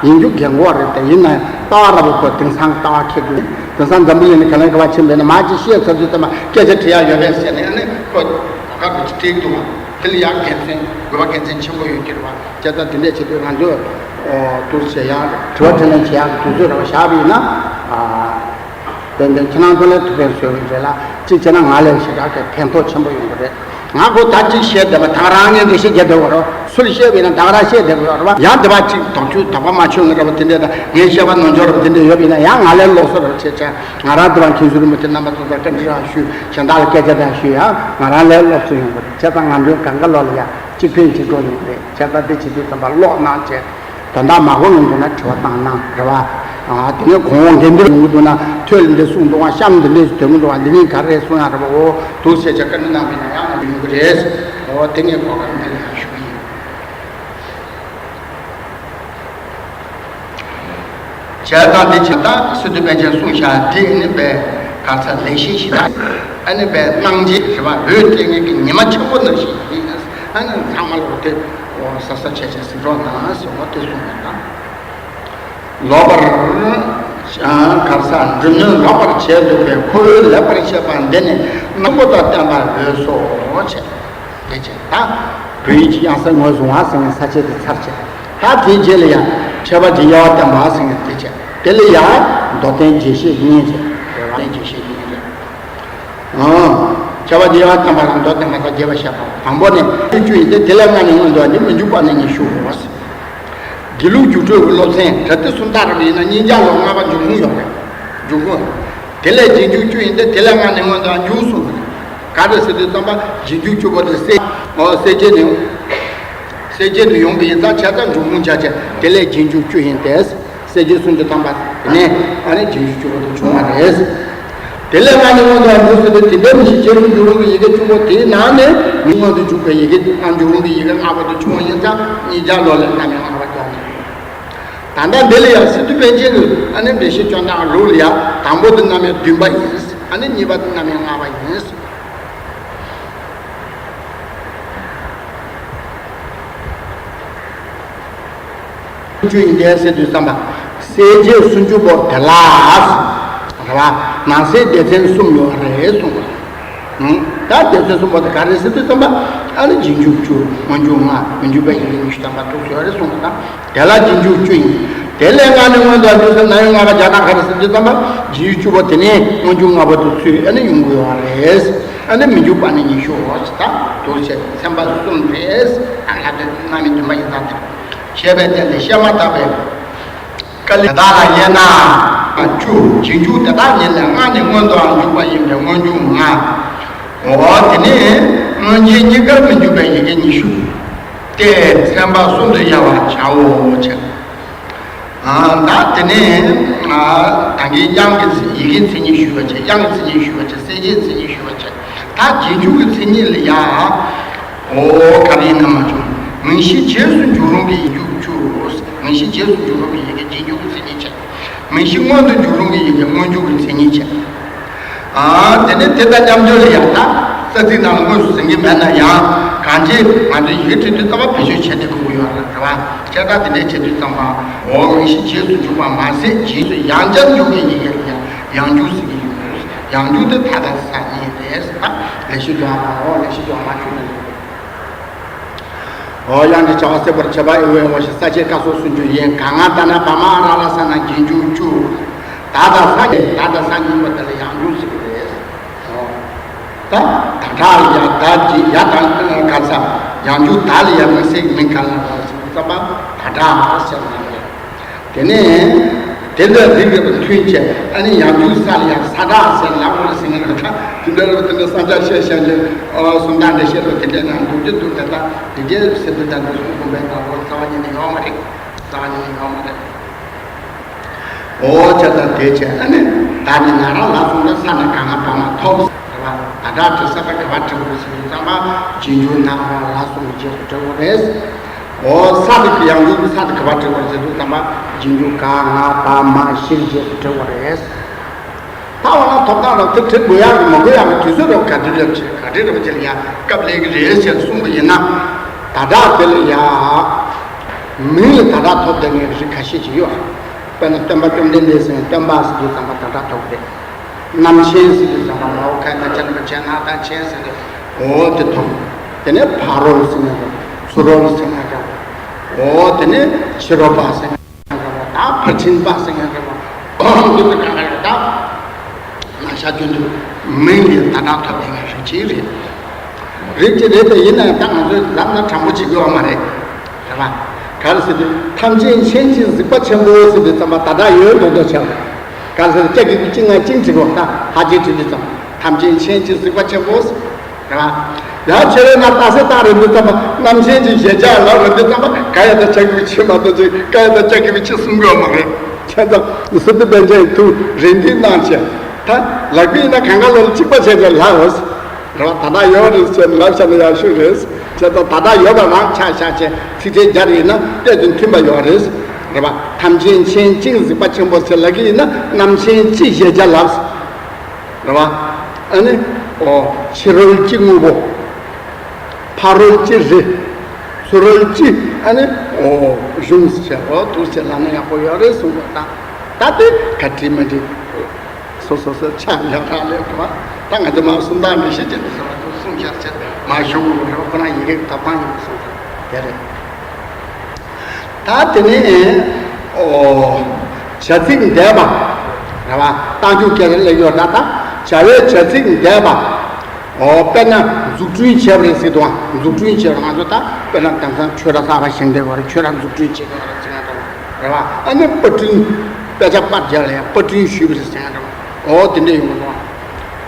ཡིན་རྒྱུ་རྒན་གོག་རེད་དེ། ཡིན་ན་ལྟ་བ་ར་བོ་ཁོ་དེང་སང་ལྟ་བ་ཁེགས་འདུག་དེང་སང་འཛམ་བུ་གླིང་ནས་ག་ལེར་ག་པར་ཕྱིན་པས་ན། མ་ཅིག་བཤད་ཚར་དུས་ཙམ་པ་སྐད་ཆ་དྲི་ཡག་ཡོད་པས་ཟེར་ནས། ཨ་ནི་ཁོ་ག་ག་གི་ཅིག་སྤྲད་ཀྱི་འདུག་བ། དེ་ལ་ཡག་དགེ་མཚན། དགོས་པ་དགེ་མཚན་ཆེན་པོ་ཡོད་ཀྱི་རེད་བ། བྱས་ཙང་དེ་འདྲས་བྱེད་དུས་ང་ཚོས་ཨོ་ཏུ་བྱེད་ཡག་དྲི་བ་དྲིས་ལན་བྱེད་ཡག་གི་དུས་ཚོད་ར་བ་བཞག་པ་ཡིན་ན། ཨ། ཏན་ཏན་ཁྱེད་རང་ཚོ་ལ་ཐུགས་ཕན་གསོས་པ་རེད་ལ། གཅིག་བྱས་ན་ང་ལས་ཞེ་དྲག་གི་ཕན་ཐོགས་ཆེན་པོ་ཡོང་གི་རེད། ང་ཁོ་ད་གཅིག་བཤད་བསྡད་པ་ད་ག་རང་ངས་འགྲེལ་བཤད་རྒྱག་བསྡད་ཡོད་རེད། སུ་ལ་བཤད་པ་ཡིན་ན་ད་ག་རང་བཤད་བསྡད་ཡོད་རེད་བ། ཡང་དེ་བ་གཅིག་དོགས་གཅོད་དོགས་པ་མ་ཆོད་ངེས་རེད་བ། དེ་འདྲས་ད་ངས་བཤད་པ་ནོར་འཆུག་རེད་བ། དེ་འདྲས་ཡོད་པ་ཡིན་ན་ཡང་ང་ལས་ལོགས་སུ་རེད་བ། བྱས་ཙང་ང་རང་དེ་བ་མཁན་ཟུར་རིན་པོ་ཆེ་རྣམ་པ་ཚོ་ལ་བཀའ་འདྲི་རང་ཞུ། གཞན་དག་ལ་སྐད་ཆ་རང་ཞུ་ཡ། ང་རང་ལས་ལོགས་སུ་ཡོང་གི་རེད། བྱས་ཙང་ང་ཚོའི་གང་ག་ལོག་ལ་ཡ་གཅིག་ཕན་གཅིག་གྲོགས་ཡོང་གི་རེད། བྱས་ཙང་དེ་བྱེད་དུས་ཙམ་པ་ཀློག་གནང་བྱས། དོན་དག་མ་གོ་ཡོང་འདུག་ན་དྲི་བ་བཏང་གནང་རེད་བ། ཨ། དེ་ནས་གོང་འོག་འགལ་འདུ་ཡོང་གི་འདུག་ན། ཐོས་ལ་འདི་གསུངས་འདུག་བ། གཤམ་འདི་འདྲས་སུ་དོན་གྱི་འདུག་བ། འདི་ནི་ག་རེ་གསུང་ཡག་རེད་བ། འོ་འདུག་ཟེར་བྱས་བཀའ་འདྲི་གནང་བ་ཡིན་ན་ཡང་ཡོང་གི་རེད། འོ་དེ་ངས་གོ་སྐབས་འདི་ལ་ཡང་ཞུ་གི་ཡིན། བྱས་ཙང་འདི་བྱས་ཙང་སི་ཏུ་པཎ་ཆེན་གསུངས་བཞག་དེ་ནི་པའི་ག་ཚ་ལེགས་བཤད་ཞེ་དྲག་ཨ་ནི་པའི་གནང་རྗེས་རེད་བ། འོད་སྤྲད་མཁན་གྱི་ཉི་མ་ཆེན་པོ་ནང་བཞིན་ཡིན། ཨ་ནི་ཚང་མ་ལོག་དེ་འོ་ས་ས་བྱས་བྱས་གཟིགས་རོགས་གནང་ཟེར་བ་དེ་གསུངས་པ་དང་། ལོག་པར་ག་ས་སྒྲུབ་ནི་ལོག་པར་བྱེད་འདོད་པའི་ཁོ་བོས་ལེགས་པར་བཤད་པ་འདི་ནི་སྣང་བ་དང་བསྟན་པ་འོས་སོ་བྱས། དེ་བྱས་ད་བོད་ཡིག་གི་དབྱངས་གསལ་ངོས་བཟུང་བ་ཟེར་ནས་ས་བཅད་དེ་ཚར་བྱས། ད་དེའི་རྗེས་ལ་ཡང་འཆད་པ་གྱི་དབྱེ་བ་བསྟན་པ་ཟེར་ནས་དེ་བྱས། དེ་ལ་ཡང་མདོར་བསྟན་རྒྱས་བཤད་གཉིས་བྱས། མདོར་བསྟན་རྒྱས་བཤད་གཉིས་རེད། ཨང་། འཆད་པ་གྱི་དབྱེ་བ་བསྟན་པ་དང་མདོར་བསྟན་པ་དང་རྒྱས་པར་བཤད་པ། དང་པོ་ནི་བཅུ་ཡིན་ཏེ། དེ་ལས་སྔ་ནས་སྔོན་དུ་ནི་མི་འཇུག་པ་ནི་ཉི་ཤུའོ། དགེ་ལུགས་རྒྱུགས་སྤྲོད་ཀྱི་སློབ་ཚན་གྲ་སྒྲིག་སུམ་རྟགས་རེ་ཡིན་ན་སྙིང་རྗེ་ལོ་ལྔ་པ་འཇུག་ཁུངས་ཡོད་རེད། འཇུག་ཁུངས། དེ་ལས་རྗེས་འཇུག་བཅུ་ཡིན་ཏེ། དེ་ལས་སྔ་ནས་སྔོན་དུ་འཇུག་གསུངས་རེད། ག་རེ་ཟེར་དུས་ཙམ་པ་རྗེས་འཇུག་བཅུ་པོ་དེ་གསལ་ཨོ་གསལ་བྱེད་ནས་གསལ་བྱེད་དུ་ཡོང་པ་ཡིན་ཙང་། བྱས་ཙང་འཇུག་ཁུངས་བྱས་བྱས་དེ་ལས་རྗེས་འཇུག་བཅུ་ཡིན་ཏེ། གསལ་བྱེད་སུམ་ཅུ་ཐམ་པ་དེ་ནས་ཨ་ནི་རྗེས་འཇུག་བཅུ་པོ་དེ་བྱུང་བ་རེད། དེ་ལས་སྔ་ནས་སྔོན་དུ་འཇུག་ཟེར་དུས་དེ་འདྲའི་མི་ཤེས་བྱེད་རུང་འཇུག་རུང་གི་ཡི་གེ་བཅུ་པོ་དེའི་ནང་ནས་མི་སྔོན་དུ་འཇུག་པའི་ཡི་གེ་ཨ་འཇུག་རུང་གི་ཡི་གེ་ལྔ་པོ་དེ་བྱུང་བ་ཡིན་ཙང་སྙིང་རྗེ་ལོ་ལས་རྣམ་དབྱེ་ལྔ་པ་རྒྱག་ནས། ད་ལྟ་འདི་ལ་ཡང་སི་ཏུ་པཎ་ཆེན་གྱི་ཨ་ནི་འགྲེལ་བཤད་སྐྱོན་དང་ལུགས་ལ་ཡང་དང་པོ་དེ་རྣམ་དབྱེ་བདུན་པ་ཡིན། ཨ་ནི་གཉིས་པ་དེ་རྣམ་དབྱེ་ལྔ་པ་ཡིན། བཅུ་ཡིན་ཏེ་ཟེར་དུས་ཙམ་པ། གསལ་བྱེད་སུམ་ཅུ་པོ་དེ་ལ། རེད་བ། ནང་གསེས་སྡེ་ཚན་གསུམ་ཡོད་རེད་གསུངས་པ། ད་སྡེ་ཚན་གསུམ་པོ་དེ་ག་རེ་ཟེར་དུས་ཙམ་པ། ཨ་ནི་རྗེས་འཇུག་བཅུ། སྔོན་འཇུག་ལྔ། མི་འཇུག་པའི་ཡི་གེ་ཉི་ཤུ་ཐམ་པ་དེ་ཚོ་ཡོད་རེད་གསུངས་པ་དང་། དེ་ལ་རྗེས་འཇུག་བཅུ་ཡིན། དེ་ལས་སྔ་ནས་སྔོན་དུ་འཇུག་ཟེར་རྣམ་དབྱེ་ལྔ་པ་རྒྱག་སྟངས་ག་རེ་ཟེར་དུས་ཙམ་པ། རྗེས་འཇུག་བཅུ་པོ་དེ་ནས་སྔོན་འཇུག་ལྔ་པོ་དེ་ཚུད་ཨ་ནི་ཡོང་གི་ཡོད་རེད། ཨ་ནི་མི་འཇུག་པ་ནི་ཉི་ཤུའོ་ཞེས་དང་དུ་བྱས་ཚན་པ་གསུམ་རེད། ཨ་ལ་དེ་རྣམ་དབྱེ་བདུན་པ་ཡིན་ཙང་དེ། བཤད་པའི་རྟེན་དེ་བཤད་མ་ཐག་པའི་བཀའ་ལས་དེ་དག་ལ་དབྱེ་ན་བཅུ། རྗེས་འཇུག་དེ་དག་ཉིད་ལས་སྔ་ནས་སྔོན་དུའང་འཇུག་པ་ཡིན་པས་སྔོན་འཇུག་ལྔ། འོ་དེ་ནས་སྔོན་རྗེས་གཉིས་ཀར་མི་འཇུག་པའི་ཡི་གེ་ཉི་ཤུ་སྟེ། ཚན་པ་གསུམ་དུ་དབྱེ་བར་བྱའོ་ཞེས། ཨ། ད་དེ་ནས་ཨ་ད་གིན་དབྱངས་ཀྱི་མཚན་ཡི་གེའི་མཚན་ཉིད་ཞུས་པ་བྱས། དབྱངས་ཀྱི་མཚན་ཉིད་ཞུས་པ་བྱས། གསལ་བྱེད་མཚན་ཉིད་ཞུས་པ་བྱས། ད་རྗེས་འཇུག་གི་མཚན་ཉིད་ལ་ཡང་། འོ་ག་རེ་ཡིན་ན་མ་བྱུང་། མིང་གཞི་རྗེས་སུ་འཇུག་རུང་གི་ཡིག་འཇུག་བཅུ། མིང་གཞི་རྗེས་སུ་འཇུག་རུང་གི་ཡི་གེ་རྗེས་འཇུག་གི་མཚན་ཉིད་བྱས། མིང་གཞི་སྔོན་དུ་འཇུག་རུང་གི་ཡི་གེ་སྔོན་འཇུག་གི་མཚན་ཉིད་བྱས། ཨ། དེ་ནས་དེ་དང་མཉམ་དུ་ལ་ཡང་ད་རྩ་ཚིག་ནང་ལ་དངོས་སུ་ཟིན་གྱི་མེད་ན་ཡང་། གང་ཅི་ང་ཚོས་ཡི་གེ་བྲིས་དུས་ཙམ་པ་བེད་སྤྱོད་བྱེད་བསྡད་དགོས་ཀྱི་ཡོད་རེད་བ། བྱས་ཙང་དེ་འདྲ་བྱེད་དུས་ཙམ་པ། འོ་མིང་གཞི་རྗེས་སུ་འཇུག་པ་མ་ཟད་རྗེས་སུ་ཡང་བསྐྱར་འཇུག་པའི་ཡི་གེ་ལ་ཡང་ཡང་འཇུག་ཟེར་གྱི་ཡོད། ཡང་འཇུག་དེ་ད་ལྟ་ས་གཉིས་རེད་ཟེར། ད་ལེགས་བཤད་ལྗོན་དབང་དང་། འོ་ལེགས་བཤད་ལྗོན་དབང་མ་ཞུས་ན་འགྲིག་གི། འོ་དབྱངས་ཀྱི་བྱ་བ་གསལ་བར་བྱེད་པ་ཨེ་ཝེ་འོ་ཞེས་ས་བཅད་ཀ་སོགས་སུ་འཇུག་ཡིན། ག་ང་ད་ན་བ་མ་ར་ལ་ས་ན་རྗེས་འཇུག་བཅུ། ད་དང་ས་གཉིས། ད་དང་ས་གཉིས་པོ་དེ་ལ་ཡང་འཇུག་ཟེར་གྱི་རེད། འོ། ད་ད་དྲག་ལ་ཡ་ད་ཀྱི་ཡ་དང་ག་ས། ཡང་འཇུག་ད་ལ་ཡ་དམིགས་བསལ་གྱི་མིང་ག་ལ་ལ་ཟེར་བའི་ཙམ་པ་ད་དྲག་ཟེར་ནས་རེད། དེ་ནས་དེ་འདྲ་རིགས་རེ་བ་མཐུན་བྱས། ཨ་ནི་ཡང་འཇུག་ས་ལ་ཡང་ས་དྲག་ཟེར་ལབ་དགོས་ཟེར་ནས་རེད། ད་དེ་འདྲ་རེ་བ་དེ་འདྲ་བསམ་འཆར་བཤད་བཤད་ཀྱི། ཨོ་སུམ་རྟགས་འགྲེལ་བཤད་རེ་བ་དེ་འདྲའི་ནང་འདུག་རྒྱུ་འདུག་ད་ལྟ་དེ་འདྲའི་ཟེར་དུས་ད་འདུག་སུམ་དགོན་པའི་ནང་ལོ་རྩ་བ་ཉིད་ནས་ཡོང་མ་རེད། རྩ་བ་ཉིད་ནས་ཡོང་མ་རེད། འོ་ཅག་དང་དེ་བྱས། ཨ་ནི་ད་ནི་ན་ར་ལ་སོགས་ནི་ས་ནི་ག་ང་བ་མ་ཐོབ་ཟེར་བ། ད་དྲག་བྲི་ས་དང་ག་བ་བྲི་དགོས་ཟེར་དུས་ཙམ་པ་རྗེས་འཇུག་ན་ར་ལ་སོགས་ཀྱི་རྗེས་སུ་འབྲི་དགོས་རེད། འོ་ས་དེ་གི་ཡང་འཇུག་གི་ས་དེ་ག་བ་བྲི་དགོས་ཟེར་དུས་ཙམ་པ་རྗེས་འཇུག་ག་ང་བ་མ་བཞིར་རྗེས་སུ་འབྲི་དགོས་རེད། ད་འོ་ན་ཐོབ་ཐང་རང་ཚིག་བྲི་དགོས་ཡག་གི་མ་དགོས་ཡག་གི་དུས་ཚོད་རང་ག་དུས་རེད་བྱེད་ག་དུས་རེད་བྱེད་ལ་ཡ་སྐབས་ལེགས་གི་རེད་ཅེས་གསུངས་པ་ཡིན་ན། ད་དྲག་དེ་ལ་ཡ་མིང་ལ་ད་དྲག་ཐོབ་བསྡད་མཁན་རིགས་ཁ་ཤས་ཅིག་ཡོད། དཔེར་ན་སྟོན་པ་བཅོམ་ལྡན་འདས་ཟེར་ནས་སྟོན་པ་ཟེར་དུས་ཙམ་པ་ད་དྲག་ཐོབ་རེད། རྣམ་མཁྱེན་ཟེར་དུས་ཙམ་པ་མའོ་ཁ་ན་ཅན་པ་ཆེ་ན་དང་ཆེན་ཟེར་ཏེ་འོ་དེ་ཐོབ། དེ་ནས་ཕ་རོལ་ཟེར་ན་རེད། ཚུ་རོལ་ཟེར་ན་རེད། འོ་དེ་ནས་ཕྱི་རོལ་པ་ཟེར་ན་རེད་པ། ད་ཕར་ཕྱིན་པ་ཟེར་ན་རེད་པ། འདི་ཚོ་ག་ག་རེད་ད། ང་ཤ་རྒྱུན་དུ་མིང་ལས་ད་དྲག་ཐོབ་ཡོང་བའི་རིགས་གཅིག་རེད། རིགས་གཅིག་རེད་དེ་ཡིན་ན་ཡང་ད་ང་ཚོས་ལབ་ན་དྲང་པོ་བྱེད་དགོས་པ་མ་རེད། རེད་པ། ག་རེ་ཟེར་དུས་ཐམས་ཅད་མཁྱེན་ཅིང་གཟིགས་པ་ཆེན་པོ་ཟེར་དུས་ཙམ་པ་ད་དྲག་ཡོད་མདོག་མདོག་བྱས་པ། ག་རེ་ཟེར་ཏེ་ཀྱ་གི་གུ་ཅི་ང་ཅིང་བྲིས་གོ། ད་ཧ་ཅང་བྲིས་དུས་ཙམ་པ་ཐམས་ཅད་མཁྱེན་ཅིང་གཟིགས་པ་ཆེན་པོ་ཟེར། རེད་པ། ཡང་ཁྱེད་རང་ན་ད་སེ་ད་རེད་འདི་ཙམ་པ་རྣམ་མཁྱེན་གྱི་ཞལ་ལྕགས་ལབ་རེད་འདི་ཙམ་པ་ག་ཡ་ད་ཅག་གི་ཆེ་མ་གཏོགས་ཅིག་ག་ཡ་ད་ཅག་གི་ཆེ་གསུང་གི་ཡོད་མ་རེད། ཁྱེད་ཚོ་སི་ཏུ་པཎ་ཆེན་ཐུགས་རེ་འདུན་གནང་བྱས། ད་ལག་པས་ན་གང་ག་ལོ་ལ་གཅིག་པ་བྱས་ཏེ་ལབ་རོགས། རེད་པ། ད་ལྟ་ཡོད་རེད་ཟེར་ལབ་བྱས་ན་ཡག་ཤོས་རེད། ཁྱེད་ཚོ་ད་ལྟ་ཡོད་པ་རང་ཆ་བཞག་བྱས་ཚིག་ཕྲད་སྦྱར་ཡིན་ན་ཏོག་ཙམ་མཐུན་པ་ཡོད་རེད། རེད་པ། ཐམས་ཅད་མཁྱེན་ཅིང་གཟིགས་པ་ཆེན་པོ་ཟེར་ལབ་ཀྱི་ཡིན་ན་རྣམ་མཁྱེན་གྱི་ཞལ་ལྕགས་ལབ། རེད་པ། ཨ་ནི། ཨོ། ཕྱི་རོལ་གྱི་དངོས་པོ། ཕ་རོལ་གྱི་རི། ཚུ་རོལ་གྱི་ཨ་ནི། ཨོ། གཞུང་ཟེར་བྱས་འོ་འདུག་ཟེར་ལབ་ན་ཡག་པོ་ཡོད་རེད་གསུངས་པ་དང་། ད་དེ་ག་བྲིས་མ་བྲིས། སོ་སོ་སོ་ཆ་ཡག་རག་ལས་པ། ད་ང་ཚོ་མ་སུམ་རྟགས་མི་ཤེས་ཅེས་ཟེར་བ་དུ་གསུངས་བཞག་ཅེས་མ་ཞུ་དགོས་རེད། ཁོ་རང་ཡི་གེ་ཐོབ་ཐང་ཡོད་གསུངས་པ་དེ་རེད། ད་དེ་ནས་ཨོ། བྱ་ཚིག་འདས་པ། རེད་པ། རྟགས་འཇུག་སྐད་ལ་སླེབས་ཡོད་ད། ད་བྱ་བའི་བྱ་ཚིག་འདས་པ། ཨོ། དཔེར་ན་འཛུགས་སྐྲུན་བྱས་པ་རེད་ཟེར་དུས་འཛུགས་སྐྲུན་བྱས་པ་ང་ཚོ་ད་དཔེར་ན་དེང་སང་ཁྱོད་ར་གསར་པ་བཞེངས་བསྡད་པ་རེད། ཁྱོད་ར་འཛུགས་སྐྲུན་བྱེད་དགོས་རེད་ཟེར་ཡ་འདྲ་བ་རེད་པ། ཨ་ནི་པར་སྐྲུན། དཔེ་ཆ་པར་རྒྱག་ལ་ཡ་པར་སྐྲུན་ཞུས་པ་རེད་ཟེར་ཡ་འདྲ་བ། ཨོ་དེ་འདྲ་ཡོང་གི་འདུག་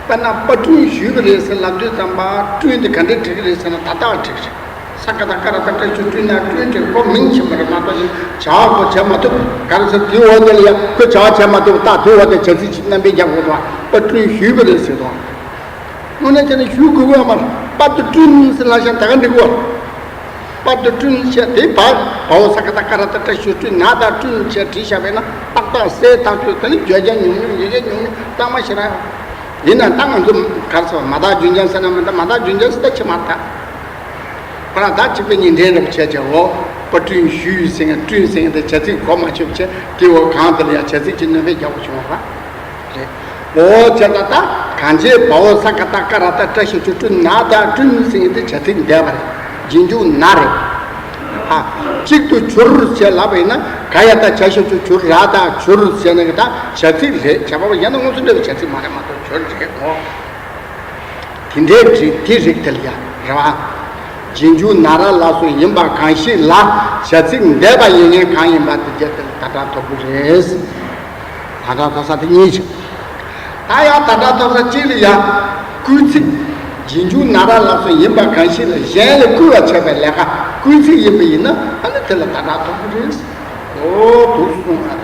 དཔེར་ན་པར་སྐྲུན་ཞུས་པ་རེད་ཟེར་ལབ་དུས་ཙམ་པ་སྐྲུན་དེ་ག་འདྲ་འགྲིག་གི་རེད་ཟེར་ན་ད་ལྟ་བ་འགྲིག་གི་རེད། ས་ཀ་བཏགས་སྐ་ར་བཏགས་སྐྲ་ཞབས་ཀྱུ་སྐྲུན་ན་སྐྲུན་དེ་ཁོ་མིང་ཆེན་པོ་རེད་མ་གཏོགས་ཅིག་བྱ་བ་ཁོ་བྱེད་མ་ཐུབ། ག་རེ་ཟེར་དེའི་འོག་དེ་ལ་ཡ་ཁོ་བྱ་བ་བྱེད་མ་ཐུབ་ད་དེའི་འོག་དེ་བྱ་ཚིག་ཅིག་རྣམ་པས་རྒྱབ་དགོས་དང་པར་སྐྲུན་ཞུས་པ་རེད་ཟེར་དང་། དངོས་གནས་བྱས་ན་ཞུ་དགོས་ཀྱི་ཡོད་མ་རེད། པར་དུ་བསྐྲུན་ཟེར་ལབ་ཤག་ད་ག་འགྲིག་གོ། པར་དུ་བསྐྲུན་བྱས་དེ་བར་བའོ་ས་ཀ་བཏགས་སྐ་ར་བཏགས་སྐྲ་ཞབས་ཀྱུ་སྐྲུན་ན་བཏགས་སྐྲུན་བྱས་བྲིས་བཞག་པས་ན་ཏག་ཏག་གསལ་ཐག་ཆོད། དེ་ནི་བརྗོད་བྱ་ཉུང་ཉུང་ཡི་གེ་ཉུང་ཉུང་གཙང་མ་ཞིག་རང་ཡོད། ཡིན་ནའང་ད་ང་ཚོ་ག་རེ་ཟེར་བ་མ་དག་རྒྱུན་འབྱམས་ཟེར་ན་མི་འདུག་མ་དག་རྒྱུན་འབྱམས་ཟེར་ད་ཆི་མ་དག་ཁོ་རང་ད་གཅིག་པའི་གཉིས་འདྲེས་འདྲ་པོ་བྱས་བྱས་འོ། པར་སྐྲུན་ཞུས་ཟེར་ཡང་སྐྲུན་ཟེར་ཡང་དེ་བྱ་ཚིག་གོ་མ་ཆོད་བྱས་དེ་འོ་གང་དེ་ལ་ཡང་བྱ་ཚིག་གི་རྣམ་པས་རྒྱག་པ་བྱུང་བ་རེད། འོ་བྱས་ད་ད་གང་བྱས་བའོ་ས་ཀ་བཏགས་སྐ་ར་བཏགས་སྐྲ་ཞབས་ཀྱུ་སྐྲུན་ན་བཏགས་སྐྲུན་ཟེར་ཡང་དེ་བྱ་ཚིག་འདས་པ་རེད། རྗེས་འཇུག་ན་རེད། ཧ། གཅིག་ཏུ་གྱུར་ཞེས་ལབ་པ་ཡིན་ན་ག་ཡ་བཏགས་གྱ་ཞབས་ཀྱུ་གྱུ་ར་བཏགས་གྱུར་ཟེར་ན་གི་ད་བྱ་ཚིག་རེད། བྱ་བ་པ་ཡང་ན་དངོས་སུ་འབྲེལ་བའི་བྱ་ཚིག་མ་རེད་མ་གཏོགས་གྱུར་རེད་འོ། དེ་འདྲའི་རིགས་དེ་རིགས་དེ་ལ་ཡ་རེད་པ། རྗེས་འཇུག་ན་ར་ལ་སོགས་ཡིན་པ་གང་ཞིག་ལ་བྱ་ཚིག་འདས་པ་ཡིན་མཁན་གང་ཡིན་པ་དེ་རྗེས་དེ་ལ་ད་དྲག་ཐོབ་ཀྱི་རེད། ད་དྲག་ཐོབ་ས་དེ་གཉིས་བྱུང་། ད་ཡང་ད་དྲག་ཐོབ་ས་གཅིག་ལ་ཡ། སྐུལ་ཚིག་རྗེས་འཇུག་ན་ར་ལ་སོགས་ཡིན་པ་གང་ཞིག་ལ་གཞན་ལ་སྐུལ་བར་བྱེད་པའི་ལས་ཀ་སྐུལ་ཚིག་ཡིན་པ་ཡིན་ན་ཨ་ནི་དེ་ལ་ད་དྲག་ཐོབ་ཀྱི་རེད། འོ་འདུག་གསུངས་པ་རེད།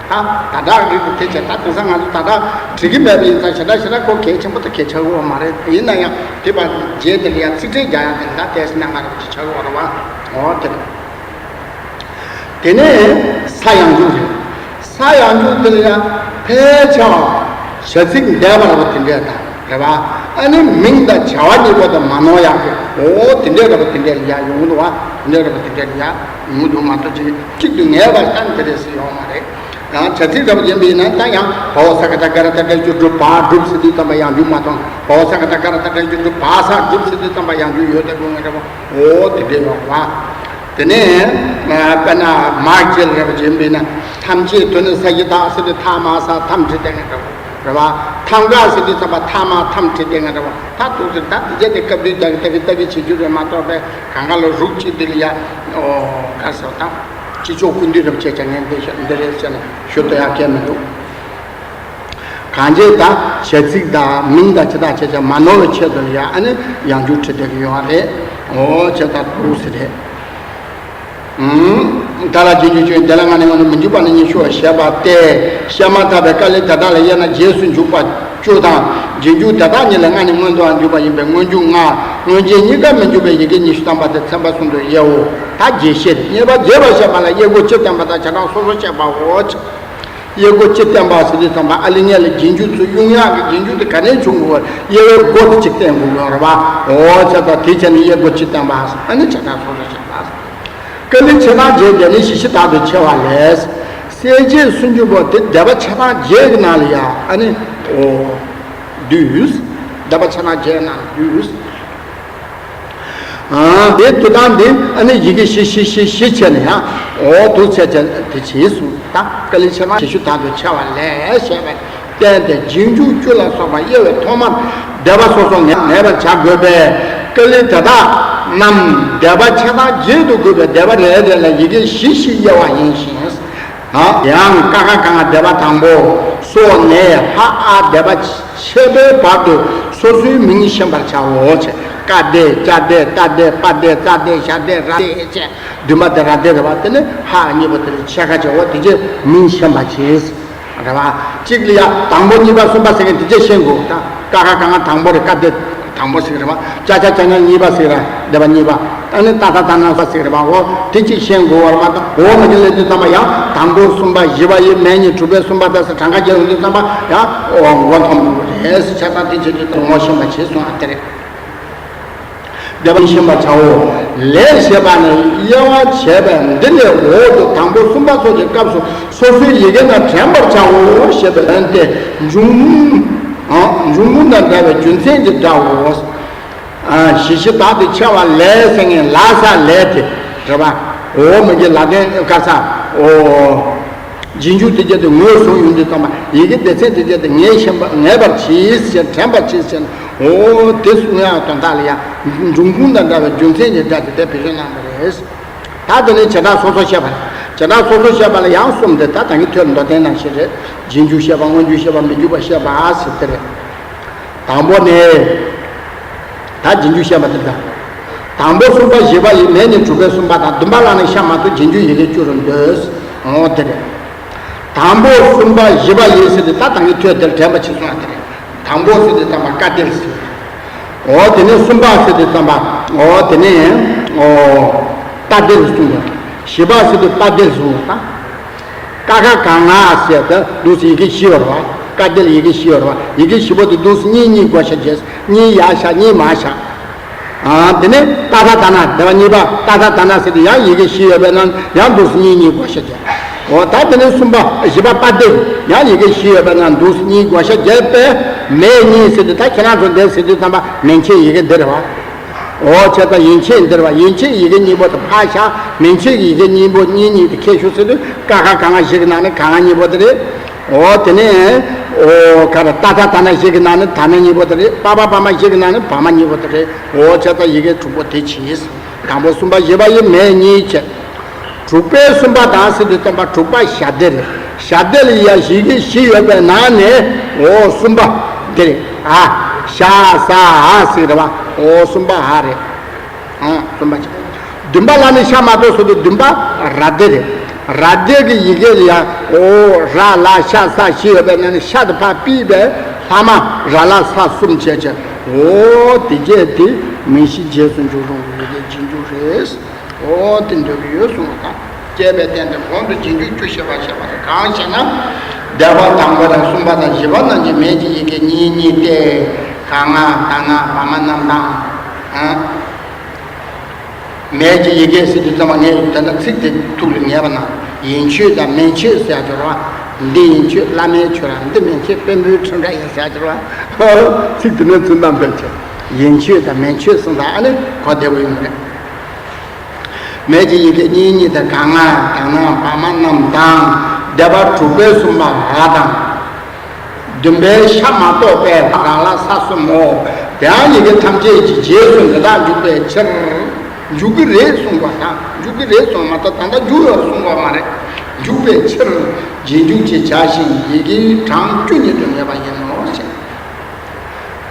ད་ད་དྲག་རིགས་དེ་བྱས་ད་དེང་སང་ང་ཚོ་ད་དྲག་བྲི་གི་མེད་པ་ཡིན་ཙང་ཞེ་དྲག་ཞེ་དྲག་ཁོ་གལ་ཆེན་པོ་དང་གལ་ཆེ་བོ་མ་རེད། ཡིན་ན་ཡང་དེ་བར་རྗེས་དེ་ལ་ཡང་ཚིག་ཕྲད་རྒྱག་ཡག་དེ་ད་ལྟས་སྣང་ང་རང་གི་ཆགས་ཡོད་རེད་པ། འོ་དེ་རེད། དེ་ནས་ས་ཡང་འཇུག་རེད། ས་ཡང་འཇུག་དེ་ལ་ཡང་ཕལ་ཆེ་བ་བྱ་ཚིག་འདས་པ་རེད་པ། དེ་འདྲས་དང་རེད་པ། ཨ་ནི་མིང་དང་བྱ་བ་གཉིས་པོ་དང་མ་ནོར་ཡག་གི་འོ་དེ་འདྲས་རེད་པ། དེ་འདྲས་ལ་ཡང་ཡོང་གི་འདུག་པ། དེ་འདྲས་རེད་པ། དེ་འདྲས་ལ་ཡང་ཡོང་གི་འདུག་མ་གཏོགས་ཅིག་གཅིག་ཏུ་ངེས་པར་ད་དེ་རེད་ཟེར་ཡོང་མ་རེད། ཡང་བྱ་ཚིག་རེད་པ་ཡིན་པ་ཡིན་ན་ད་ཡང་བའོ་ས་ཀ་བཏགས་སྐ་ར་བཏགས་སྐྲ་ཞབས་ཀྱུ་སྒྲུབ་པ་སྒྲུབ་ཟེར་དུས་ཙམ་པ་ཡང་འཇུག་མ་གཏོགས་བའོ་ས་ཀ་བཏགས་སྐ་ར་བཏགས་སྐྲ་ཞབས་ཀྱུ་སྒྲུབ་པ་ས་སྒྲུབ་ཟེར་དུས་ཙམ་པ་ཡང་འཇུག་ཡོད་ད་དགོས་ངེས་རེད་པ། འོ་དེ་འདྲས་ཡོང་བ། དེ་ནས་དཔེར་ན་མ་སྐྱེས་རེད་པ་ཡིན་པ་ཡིན་ན་ཐམས་ཅད་དོན་ནི་ས་གཞི་དག་ཟེར་དུས་ཐ་མ་ས་ཐམས་བྲིས་བསྡད་མཁན་རེད་པ། རེད་པ། ཐམ་ག་ཟེར་དུས་ཙམ་པ་ཐ་མ་ཐམས་བྲིས་བསྡད་མཁན་རེད་པ། ད་འདུག་ཟེར་ད་དེ་རྗེས་དེ་སྐབས་དུས་ད་གི་ད་གི་ད་གི་བྱེད་རྒྱུ་རེད་མ་གཏོགས་པས་གང་ག་ལ་རུག་ཅིག་འདི་ལ་ཡ། ཨོ་ག་ཟེར་བ་དང་། ཅི་ལྕོགས་ཀུན་འདུས་རབ་བྱེད་ཀྱང་ངན་འདི་ཞེས་འདི་རེད་ཟེར་ནས་ཞུ་ད་ཡག་གལ་མི་འདུག་གང་བྱས་ད་བྱ་ཚིག་དང་མིང་དང་ཇི་ལྟར་བྱས་ཀྱང་མ་ནོར་བའི་ཆེད་དུ་ལ་ཡ་ཨ་ནི་ཡང་འཇུག་བྲིས་བསྡད་ཀྱི་ཡོད་རེད། འོ་བྱས་ད་འདུག་ཟེར་རེད། ཨུམ། ད་ལ་རྗེས་འཇུག་བཅུ་ཡིན། དེ་ལ་སྔ་ནས་སྔོན་དུ་མི་འཇུག་པ་ནི་གཉིས་ཞུ་བར་བཤད་པ་སྟེ། བཤད་མ་ཐག་པའི་ཀཱ་ལི་ཏ་ད་ལ་དབྱེ་ན་རྗེས་སུ་འཇུག་པ་བཅུ་དང་། རྗེས་འཇུག་དེ་དག་ཉིད་ལས་སྔ་ནས་སྔོན་དུའང་འཇུག་པ་ཡིན་པས་སྔོན་འཇུག་ལྔ། སྔོན་རྗེས་གཉིས་ཀ་མི་འཇུག་པའི་ཡི་གེ་ཉི་ཤུ་ཐམ་པ་དེ་ཚན་པ་གསུམ་དུ་དབྱེའོ། ད་རྗེས་ཤེས་རེད། གཉིས་པ་རྗེས་པར་བཤད་པ་ལ་དབྱེ་སྒོ་སྤྱིར་བསྟན་པ་དང་བྱེ་བྲག་སོ་སོར་བཤད་པའོ། དབྱེ་སྒོ་སྤྱིར་བསྟན་པ་ཟེར་དུས་ཙམ་པ་ཨ་ལི་ཉེ་ལ་རྗེས་འཇུག་ཚུར་དབྱུང་ཡག་གི་རྗེས་འཇུག་དེ་ག་ནས་བྱུང་དགོས། དབྱེ་བའི་སྒོ་དེ་གཅིག་བསྟན་དགོས་ཡོད་རེད་པ། འོ་ཙང་ད་དེ་བྱས་ནས་དབྱེ་སྒོ་སྤྱིར་བསྟན་པ། ཨ་ནི་བྱེ་བྲག་སོ་སོར་བཤད་པ། ཀཱ་ལི་བྱེ་བྲག་བརྒྱད་དེ་ནི་ཞི་ཞི་དག་ཏུ་ཕྱེ་བ་ལས། གསལ་བྱེད་སུམ་ཅུ་པོ་དེ་སྡེ་པ་ཆ་ཚང་བརྒྱད་ཀྱི་ནང་ལ་ཡང་ཨ་ནི། འོ། འདུས། སྡེ་པ་ཆ་ཚང་བརྒྱད་ནང་འདུས། ཨ། དེ་དུ་དང་འདི་ཨ་ནི་ཡི་གེ་ཞི་ཞི་ཞི་ཞི་བྱས་ནས་ཡང་། འོ་དུ་བྱས་བྱས་དེ་བྱས་སོང་། ད་ཀཱ་ལི་བྱེ་བྲག་ཞི་ཞི་དག་ཏུ་ཕྱེ་བ་ལས་ཞེས་པས། བསྟན་ཏེ་རྗེས་འཇུག་བཅུ་ལ་སོགས་པ་དབྱེ་བའི་ཐོག་མར་སྡེ་པ་སོ་སོ་ངེས་ངེས་པར་བྱ་དགོས་པས། ཀཱ་ལི་དེ་དག་རྣམས་སྡེ་པ་ཆ་ཚང་བརྒྱད་དུ་བགོས་པའི་སྡེ་པ་རེ་རེ་ལ་ཡི་གེ་བཞི་བཞི་དབྱེ་བ་ཡིན་ཞིང་། ཡང་ཀ་ཁ་ག་ང་སྡེ་པ་དང་པོ་སོགས་ནས་ཧ་ཨ་སྡེ་པ་ཆེ་བའི་བར་དུ་སོ་སོའི་མིང་ཤེས་པར་བྱའོ། ཀ་སྡེ་ཅ་སྡེ་ཏ་སྡེ་པ་སྡེ་ཙ་སྡེ་ཞ་སྡེ་ར་སྡེ་བཅས་བདུན་པ་དེ་ར་སྡེ་རེད་པ། དེ་ནི་ཧ་གཉིས་པོ་དེ་ལ་ཕྱེད་ཀ་བྱའོ། དེ་རྗེས་མིང་ཤེས་པར་བྱས། རེད་པ། གཅིག་ལ་ཡ་དང་པོ་གཉིས་པ་གསུམ་པ་ཟེར་མཁན་དེ་རྗེས་ཤེས་དགོས། ད་ཀ་ཁ་ག་ང་དང་པོ་རེད། ཀ་སྡེ་དང་པོ་ཟེར་རེད་པ། ཅ་ཆ་ཅ་ཉ་གཉིས་པ་ཟེར་རེད། སྡེ་པ་གཉིས་པ། ཨ་ནི་ཏ་ཐ་ད་ན་ས་ཟེར་རེད་པ། འོ་དེ་གཅིག་ཤེས་དགོས་པ་རེད་པ། ད་འོ་མ་གི་ལས་དུས་ཙམ་པ་ཡང་དང་པོ་གསུམ་པ་བཞི་པ་ཡི་མེ་གཉིས་དྲུག་པའི་གསུམ་པ་ད་ས་གྲངས་ཀ་བརྒྱབ་ཡོང་དུས་ཙམ་པ་ཡང་འོ་མགོ་འཐོམ་འགྲོ་གི་རེད། ཆ་ཚང་དེ་བྱེད་དུས་ད་ངོ་ཤེས་པ་བྱས་སོང་ཨ་དེ་རེད། སྡེ་པ་ཤེས་པར་བྱའོ། ལས་ཞེས་པ་ནི་དབྱེ་བ་བྱས་པས་འདི་ལས་འོག་ཏུ་དང་པོ་གསུམ་པ་སོགས་ཀྱི་སྐབས་སུ་སོ་སོའི་ཡི་གེ་རྣམས་དྲན་པར་བྱའོ་ཞེས་པའི་དོན་ཏེ། འབྱུང་ཨ་འབྱུང་ཁུངས་དང་འདྲ་བའི་རྒྱུ་མཚན་གྱི་སྒྲའོ། ཨ་ཞི་ཞི་དག་ཏུ་ཕྱེ་བ་ལས་ཟེར་མཁན་ལ་ས་ལས་དེ་རེད་པ། འོ་མ་གི་ལ་དོན་ཀ་ས། འོ། རྗེས་འཇུག་དེ་བརྒྱད་དེ་ངོས་བཟུང་ཡོང་དུས་ཙམ་པ་ཡི་གེ་སྡེ་ཚན་དེ་བརྒྱད་དེ་ངེས་ཤེས་པ་ངེས་པར་གྱིས་ཞེས་དྲན་པར་གྱིས་ཞེས། འོ་དེ་གསུང་ཡག་དོན་དག་ལ་ཡང་འབྱུང་ཁུངས་དང་འདྲ་བའི་རྒྱུ་མཚན་གྱི་སྒྲ་དེ་དེ་བེད་སྤྱོད་གནང་བ་རེད། ད་དེ་ནས་བྱེ་བྲག་སོ་སོར་བཤད་པ་རེད། བྱེ་བྲག་སོ་སོར་བཤད་པ་ལ་ཡང་གསུམ་དེ་ད་ད་གིན་ཐོས་མདོ་བསྟན་ནང་བཞིན་རེད། རྗེས་འཇུག་བཤད་པ། སྔོན་འཇུག་བཤད་པ། མི་འཇུག་པ་བཤད་པ་ཟེར་དེ་རེད། དང་པོ་ནས། ད་རྗེས་འཇུག་བཤད་པ་དེ་དང་། དང་པོ་གསུམ་པ་བཞི་པ་ཡི་མེ་གཉིས་དྲུག་པའི་གསུམ་པ་དང་བདུན་པ་ལ་ནི་ཤ་མ་གཏོགས་རྗེས་འཇུག་ཡི་གེ་བཅུ་རུ་འདོད། འོ་དེ་རེད། དང་པོ་གསུམ་པ་བཞི་པ་ཡི་ཟེར་དེ་ད་ད་གིན་ཐོས་དེར་དྲན་པ་བྱེད་སོང་ཡ་དེ་རེད། དང་པོ་ཟེར་དེ་ཙམ་པ་ཀ་སྡེ་ལ་ཟེར། འོ་དེ་ནས་གསུམ་པ་ཟེར་དེ་ཙམ་པ། འོ་དེ་ནས་འོ་ཏ་སྡེ་ལ་གསུངས་པ། བཞི་པ་ཟེར་དེ་པ་སྡེ་ལ་གསུངས་པ་དང་། ཀ་ཁ་ག་ང་ཟེར་དེ་འདུག་སེ་ཡི་གེ་བཞི་ཡོད་རེད་པ། ཀ་སྡེ་ལ་ཡི་གེ་བཞི་ཡོད་རེད་པ། ཡི་གེ་བཞི་པོ་དེ་འདུག་སེ་གཉིས་གཉིས་བགོ་བཤའ་བྱས། གཉིས་ཡར་བཞག་གཉིས་མར་བཞག་ཨ་དེ་ནས་ཏ་ཐ་ད་ན་སྡེ་པ་གཉིས་པ་ཏ་ཐ་ད་ན་ཟེར་དེ་ཡང་ཡི་གེ་བཞི་ཡོད་པའི་ནང་ཡང་འདུག་སེ་གཉིས་གཉིས་བགོ་བཤའ་བྱས། འོ་ད་དེ་ནས་གསུམ་པ་བཞི་པ་པ་སྡེ་ཡང་ཡི་གེ་བཞི་ཡོད་པའི་ནང་འདུག་སེ་གཉིས་བགོ་བཤའ་བྱས་པས་མེ་གཉིས་ཟེར་དེ་ད་ཁྱེད་རང་ཚོ་འདིར་ཟེར་དུས་ཙམ་པ་མན་ཆད་ཡི་གེ་འདི་རེད་པ། འོ་བྱས་ཙང་ཡན་ཆད་འདིར་བ། ཡན་ཆད་ཡི་གེ་གཉིས་པོ་དེ་ཕར་བཞག་མན་ཆད་ཀྱི་ཡི་གེ་གཉིས་པོ་གཉིས་གཉིས་དེ་ཁྱེར་ཤོག་ཟེར་དུས་ཀ་ཁ་ག་ང་བཞི་གི་ནང་ནས་ག་ང་གཉིས་པོ་དེ་རེད། འོ་དེ་ནས་འོ་ག་རེ་ཏ་ཐ་ད་ན་བཞི་གི་ནང་ནས་ད་ན་གཉིས་པོ་དེ་རེད། པ་བ་བ་མ་བཞི་གི་ནང་ནས་བ་མ་གཉིས་པོ་དེ་རེད། འོ་བྱས་ཙང་ཡི་གེ་དྲུག་པོ་དེ་གྱིས། དང་པོ་གསུམ་པ་བཞི་པ་ཡི་མེ་གཉིས་བྱས། དྲུག་པའི་གསུམ་པ་དང་ཟེར་དུས་ཙམ་པ་དྲུག་པ་ཞ་སྡེ་རེད། ཞ་སྡེ་ལ་ཡ་ཡི་གེ་བཞི་ཡོད་པའི་ནང་ནས་འོ་གསུམ་པ་དེ་རེད། ཨ་ཞ་ས་འ་ཟེར་རེད་པ། འོ་གསུམ་པ་འ་རེད། ཨ་གསུམ་པ་ཅིག་བདུན་པ་ལ་ནི་ཤ་མ་གཏོགས་ཟེར་དུས་བདུན་པ་ར་སྡེ་རེད། ར་སྡེ་གི་ཡི་གེ་ལ་ཡ་འོ་ར་ལ་ཤ་ས་བཞི་ཡོད་པའི་ནང་ནས་ཤ་དེ་ཕར་ཕུད་པས་ལྷག་མ་ར་ལ་ས་གསུམ་བྱས་བྱས། འོ་དེ་བྱས་དེ་མིང་གཞི་རྗེས་སུ་འཇུག་རུང་བའི་ཡི་གེ་རྗེས་འཇུག་རེད། འོ་དེ་འདོད་ཀྱི་ཡོད་གསུངས་པ་དང་། བཅས་པའི་སྟེང་དུ་གོང་དུ་རྗེས་འཇུག་བཅུ་བཤད་པ་བཤད་པ་དེ་གང་ཞེ་ན། སྡེ་པ་དང་པོ་དང་གསུམ་པ་དང་བཞི་པ་རྣམས་ཀྱི་མེ་གི་ཡི་གེ་གཉིས་གཉིས་ཏེ། ག་ང་ད་ང་བ་མ་རྣམས་དང་། ཨ། མེ་གི་ཡི་གེ་ཟེར་དུས་ཙམ་པ་ངས་ད་ལྟ་ཚིག་དེ་ཐུགས་ལ་ངེས་པ་ན་ཡན་ཆོད་དང་མན་ཆོད་ཟེར་ཡ་ཅིག་ཡོད་རེད་པ། འདི་ཡན་ཆོད་བླ་མའི་ཆོས་ར་འདི་མན་ཆོད་བེམ་པོའི་ཁྲིམས་ར་ཡིན་ཟེར་ཡ་ཅིག་ཡོད་རེད་པ། ཚིག་དེ་ནས་ཚུར་བསྣམས་པའི་ཆེད་ཡན་ཆོད་དང་མན་ཆོད་གསུངས་དང་ཨ་ནི་གོ་བདེ་པོ་ཡོང་གི་རེད། མེ་གི་ཡི་གེ་གཉིས་གཉིས་དེ་ག་ང་ད་ང་བ་མ་རྣམས་དང་། སྡེ་པ་དྲུག་པའི་གསུམ་པ་འ་དང་། བདུན་པའི་ཤ་མ་གཏོགས་པའི་ར་ལ་ས་གསུམ་མོ། དེའང་ཡི་གེ་ཐམས་ཅད་ཀྱི་རྗེས་སུ་འདི་དག་འཇུག་པའི་ཕྱིར། འཇུག་གི་རེད་གསུངས་པ་དང་འཇུག་གི་རེད་གསུངས་མ་གཏོགས་ད་ལྟ་འཇུག་ཡོད་གསུངས་པ་མ་རེད། འཇུག་པའི་ཕྱིར་རྗེས་འཇུག་ཅེས་བྱ་ཞིང་ཡི་གེའི་གྲངས་བཅུ་ཉིད་དུ་ངེས་པ་ཡིན་ནོ་ཞེས།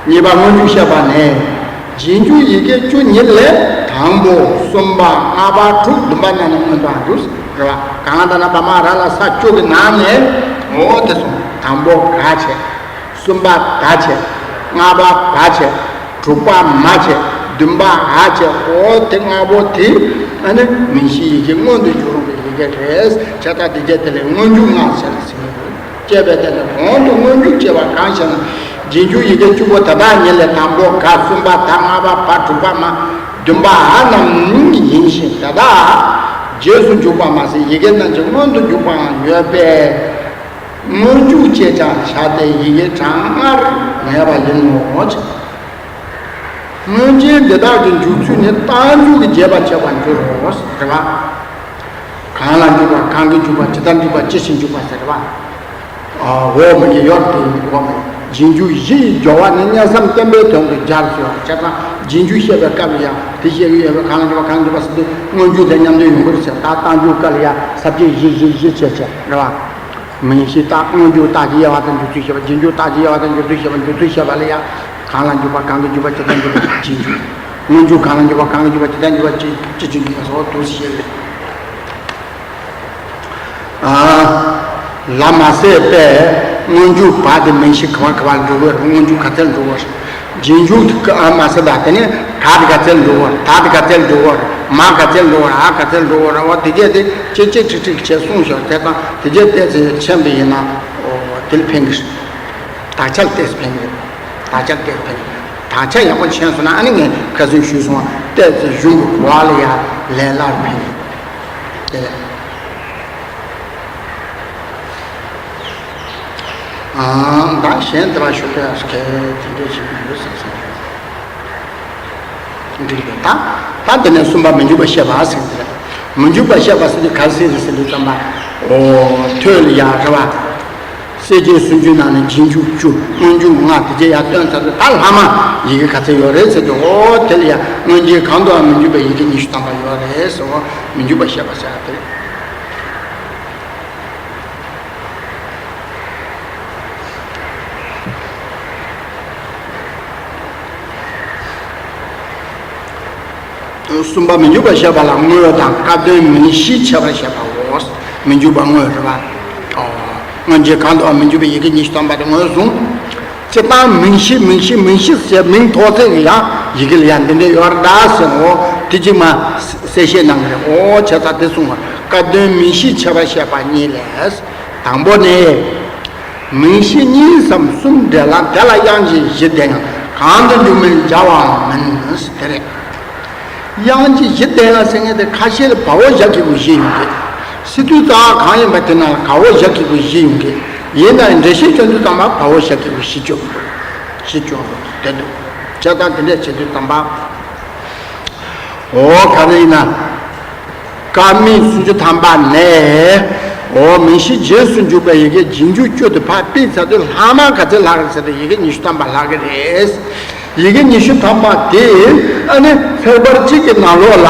གཉིས་པ་སྔོན་འཇུག་བཤད་པ་ནས། རྗེས་འཇུག་ཡི་གེ་བཅུ་ཉིད་ལས་དང་པོ་གསུམ་པ་ལྔ་པ་དྲུག་བདུན་པ་རྣམས་ནི་སྔོན་དུའང་འཇུག་རེད་བ། གང་ལྟར་ན་བ་མ་ར་ལ་ས་བཅུ་གི་ནང་ནས། འོ་དེ་སོང་། དང་པོ་ག་བྱས། གསུམ་པ་ད་བྱས། ལྔ་པ་བ་བྱས། དྲུག་པ་མ་བྱས། བདུན་པ་འ་བྱས། འོ་དེ་ལྔ་པོ་དེ་ཨ་ནི་མིང་གཞིའི་ཡི་གེ་སྔོན་དུ་འཇུག་རུང་གི་ཡི་གེ་རེད། བྱས་ཙང་དེ་རྗེས་དེ་ལས་སྔོན་འཇུག་ལྔ་ཟེར་ལ་ཟེར་གྱི་འདུག་ཅེས་པའི་དེ་ལས་གོང་དུ་སྔོན་འཇུག་ཅེས་པ་གང་ཞེ་ན། རྗེས་འཇུག་ཡི་གེ་བཅུ་པོ་དེ་དག་ཉིད་ལས་དང་པོ་ག། གསུམ་པ་ད། ལྔ་པ་བ། དྲུག་པ་མ། བདུན་པ་འ་རྣམས་ཡིན་ཞིང་། དེ་དག་རྗེས་སུ་འཇུག་པ་མ་ཟད་ཡི་གེ་རྣམས་ཀྱི་སྔོན་དུ་འཇུག་པའང་ཡོད་པས། སྔོན་འཇུག་ཅེས་ཀྱང་བྱ་སྟེ་ཡི་གེ་གྲངས་ལྔར་ངེས་པ་ཡིན་ནོ། སྔོན་རྗེས་འདི་དག་གི་འཇུག་ཚུལ་ནི་རྟགས་འཇུག་གི་རྗེས་པ་བྱེད་པར་འགྱུར་རོ། རེད་བ། གང་ལ་འཇུག་པ། གང་གིས་འཇུག་པ། ཇི་ལྟར་འཇུག་པ། ཅི་ཕྱིར་འཇུག་པ་ཟེར་བ། འོ་མི་གི་ཡོད་དེ་འོ་མི། རྗེས་འཇུག་བཞི་ཡི་སྦྱོར་བ་ནི་སྙན་སེང་བསྟན་པའི་དོན་དུ་སྦྱར་ཟེར་བ། བྱས་ཙང་རྗེས་འཇུག་བཤད་པའི་སྐབས་ལ་ཡང་དེ་བཤད་ཀྱི་ཡོད་པས། གང་ལ་འཇུག་པ། གང་གིས་འཇུག་པ་ཟེར་དུས་སྔོན་འཇུག་དང་མཉམ་དུ་ཡོང་གི་རེད་ཟེར། ད་རྟགས་འཇུག་སྐབས་ལ་ཡང་ས་བཅད་བཞི་བཞི་བཞི་བྱས་བྱས། རེད་བ། མིང་གཞི་རྟགས། སྔོན་འཇུག་རྟགས་ཀྱི་དབྱེ་བ་དང་འཇུག་ཚུལ་བཤད་པ། རྗེས་འཇུག་རྟགས་ཀྱི་དབྱེ་བ་དང་འཇུག་ཚུལ་བཤད་པ། འཇུག་ཚུལ་བཤད་པ་ལ་ཡང་། གང་ལ་འཇུག་པ། གང་གིས་འཇུག་པ། ཇི་ལྟར་འཇུག་པ། རྗེས་འཇུག་སྔོན་འཇུག་གང་ལ་འཇུག་པ། གང་གིས་འཇུག་པ། ཇི་ལྟར་འཇུག་པ། ཅི་ཅི་ཕྱིར་འཇུག་པ་སོགས་དུ་བཤད་ལས། ལ་མ་ཟད་པས་སྔོན་འཇུག་བ་དེ་མིང་གཞི་ག་བ་ག་བར་འགྲོ་དགོས་རེད། སྔོན་འཇུག་ག་ཚད་འགྲོ་དགོས་རེད། རྗེས་འཇུག་ཨ་མ་ཟད་ད་དེ་ནས་ག་དེ་ག་ཚད་འགྲོ་དགོས་རེད། ད་དེ་ག་ཚད་འགྲོ་དགོས་རེད། མ་ག་ཚད་འགྲོ་དགོས་རེད། འ་ག་ཚད་འགྲོ་དགོས་རེད། འོ་དེ་གས་དེ་ཅི་ཅི་ཁྲིག་ཁྲིག་བྱས་གསུངས་ཤོག་དེ་དང་དེ་གས་བལྟས་ཚེ་མཁྱེན་པ་ཡིན་ན། འོ་དེ་ལ་ཕན་གི་རེད། དག་ཆ་ལ་བལྟས་ཚེ་ཕན་གི་རེད། དག་ཆ་ལ་བལྟས་ཚེ་ཕན་གི་རེད། དག་ཆ་ཡག་པོ་མཁྱེན་སོང་ན་ཨ་ནི་ངས་ཁ་སང་ཞུས་སོང་བ། བལྟས་ཚེ་གཞུང་གི་གོ་བ་ལ་ཡ་ལན་སླར་ཕན་གི་རེད། དེ་ལས། ཨང་། ད་གཞན་དེ་ལ་ཞུ་སྐད་སྐད་དེ་འདྲས་ཞིག་ཡོད་ཟེར་སོང་། འགྲིག་རེད། ད་ད་དེ་ནས་གསུམ་པ་མི་འཇུག་པ་བཤད་པ་ཟེར་གྱི་རེད། མི་འཇུག་པ་བཤད་པ་ཟེར་གྱི་ག་རེ་ཟེར་ཟེར་དུས་ཙམ་པ། འོ་ཐོས་ལ་ཡ་རེད་བ། གསལ་བྱེད་སུམ་ཅུའི་ནང་ནས་རྗེས་འཇུག་བཅུ། སྔོན་འཇུག་ལྔ། དེ་རྗེས་ཡར་བཏོན་ཚར་དུས་ད་ལྷག་མ་ཡི་གེ་ག་ཚད་ཡོད་རེད་ཟེར་དུས། འོ་དེ་ལ་ཡ་སྔོན་རྗེས་གང་དུའང་མི་འཇུག་པའི་ཡི་གེ་ཉི་ཤུ་ཐམ་པ་ཡོད་རེད་ཟེར། འོ་མི་འཇུག་པ་བཤད་པ་ཟེར་ཡ་དེ་རེད། གསུམ་པ་མི་འཇུག་པ་བཤད་པ་ལ་དངོས་དང་སྐབས་དོན་མིང་གཞི་ཁྱད་པར་བཤད་པའོ། མི་འཇུག་པ་དངོས་རེད་བ། ཨོ། སྔོན་རྗེས་གང་དུའང་མི་འཇུག་པའི་ཡི་གེ་ཉི་ཤུ་ཐམ་པ་དེ་དངོས་བཟུང་། སྤྱིར་བཏང་མིང་གཞི་མིང་གཞི་མིང་གཞི་ཟེར་མིང་ཐོགས་ཚད་ཀྱི་ཡང་ཡི་གེ་ལ་ཡང་འདི་འདྲ་ཡོད་རེད་ད་ཟེར་ནོ། དེ་གཅིག་མ་གསལ་བཤད་གནང་གི་རེད། ཨོ་བྱས་ཙང་དེ་གསུངས་པ། སྐབས་དོན་མིང་གཞི་ཁྱད་པར་བཤད་པ་གཉིས་ལས། དང་པོ་ནི། མིང་གཞི་གཉིས་སམ་གསུམ་འབྲེལ་ལ་དེ་ལ་དབྱངས་ཅན་བཞི་ལྡན་ཡང་གང་དུ་འཇུག་མིན་སྦྱར་བའང་མིན་ཟེར་དེ་རེད། དབྱངས་ཅན་བཞི་ལྡན་ཡང་ཟེར་མཁན་དེ་ཁ་ཤས་ལ་བའོ་ཞབས་ཀྱུ་བཞི་ཡོང་གི། སི་ཏུ་རྩ་བ་གང་ཡིན་པ་དེ་ནང་ལ་གའོ་ཞབས་ཀྱུ་བཞི་ཡོང་གི། ཡིན་ནའང་འགྲེལ་བཤད་སྐྱོན་དུས་ཙམ་པ་བའོ་ཞབས་ཀྱུ་བཞི་སྐྱོན་འདུག་བཞི་སྐྱོན་འདུག་དེ་འདུག་བྱས་ཙང་དེ་འདྲས་བྱེད་དུས་ཙམ་པ། འོ་ག་རེ་ཡིན་ན། སྐབས་མིང་སུམ་ཅུ་ཐམ་པ་ནས། འོ་མིང་གཞི་རྗེས་སུ་འཇུག་པའི་ཡི་གེ་རྗེས་འཇུག་བཅུ་དེ་ཕར་ཕུད་ཚར་དུས་ལྷག་མ་ག་ཚད་ལྷག་རེད་ཟེར་ཏེ་ཡི་གེ་ཉི་ཤུ་ཐམ་པ་ལྷག་གི་རེད། ཡི་གེ་ཉི་ཤུ་ཐམ་པ་དེ་ཨ་ནི་ཚེག་བར་གཅིག་གི་ནང་ལོགས་ལ་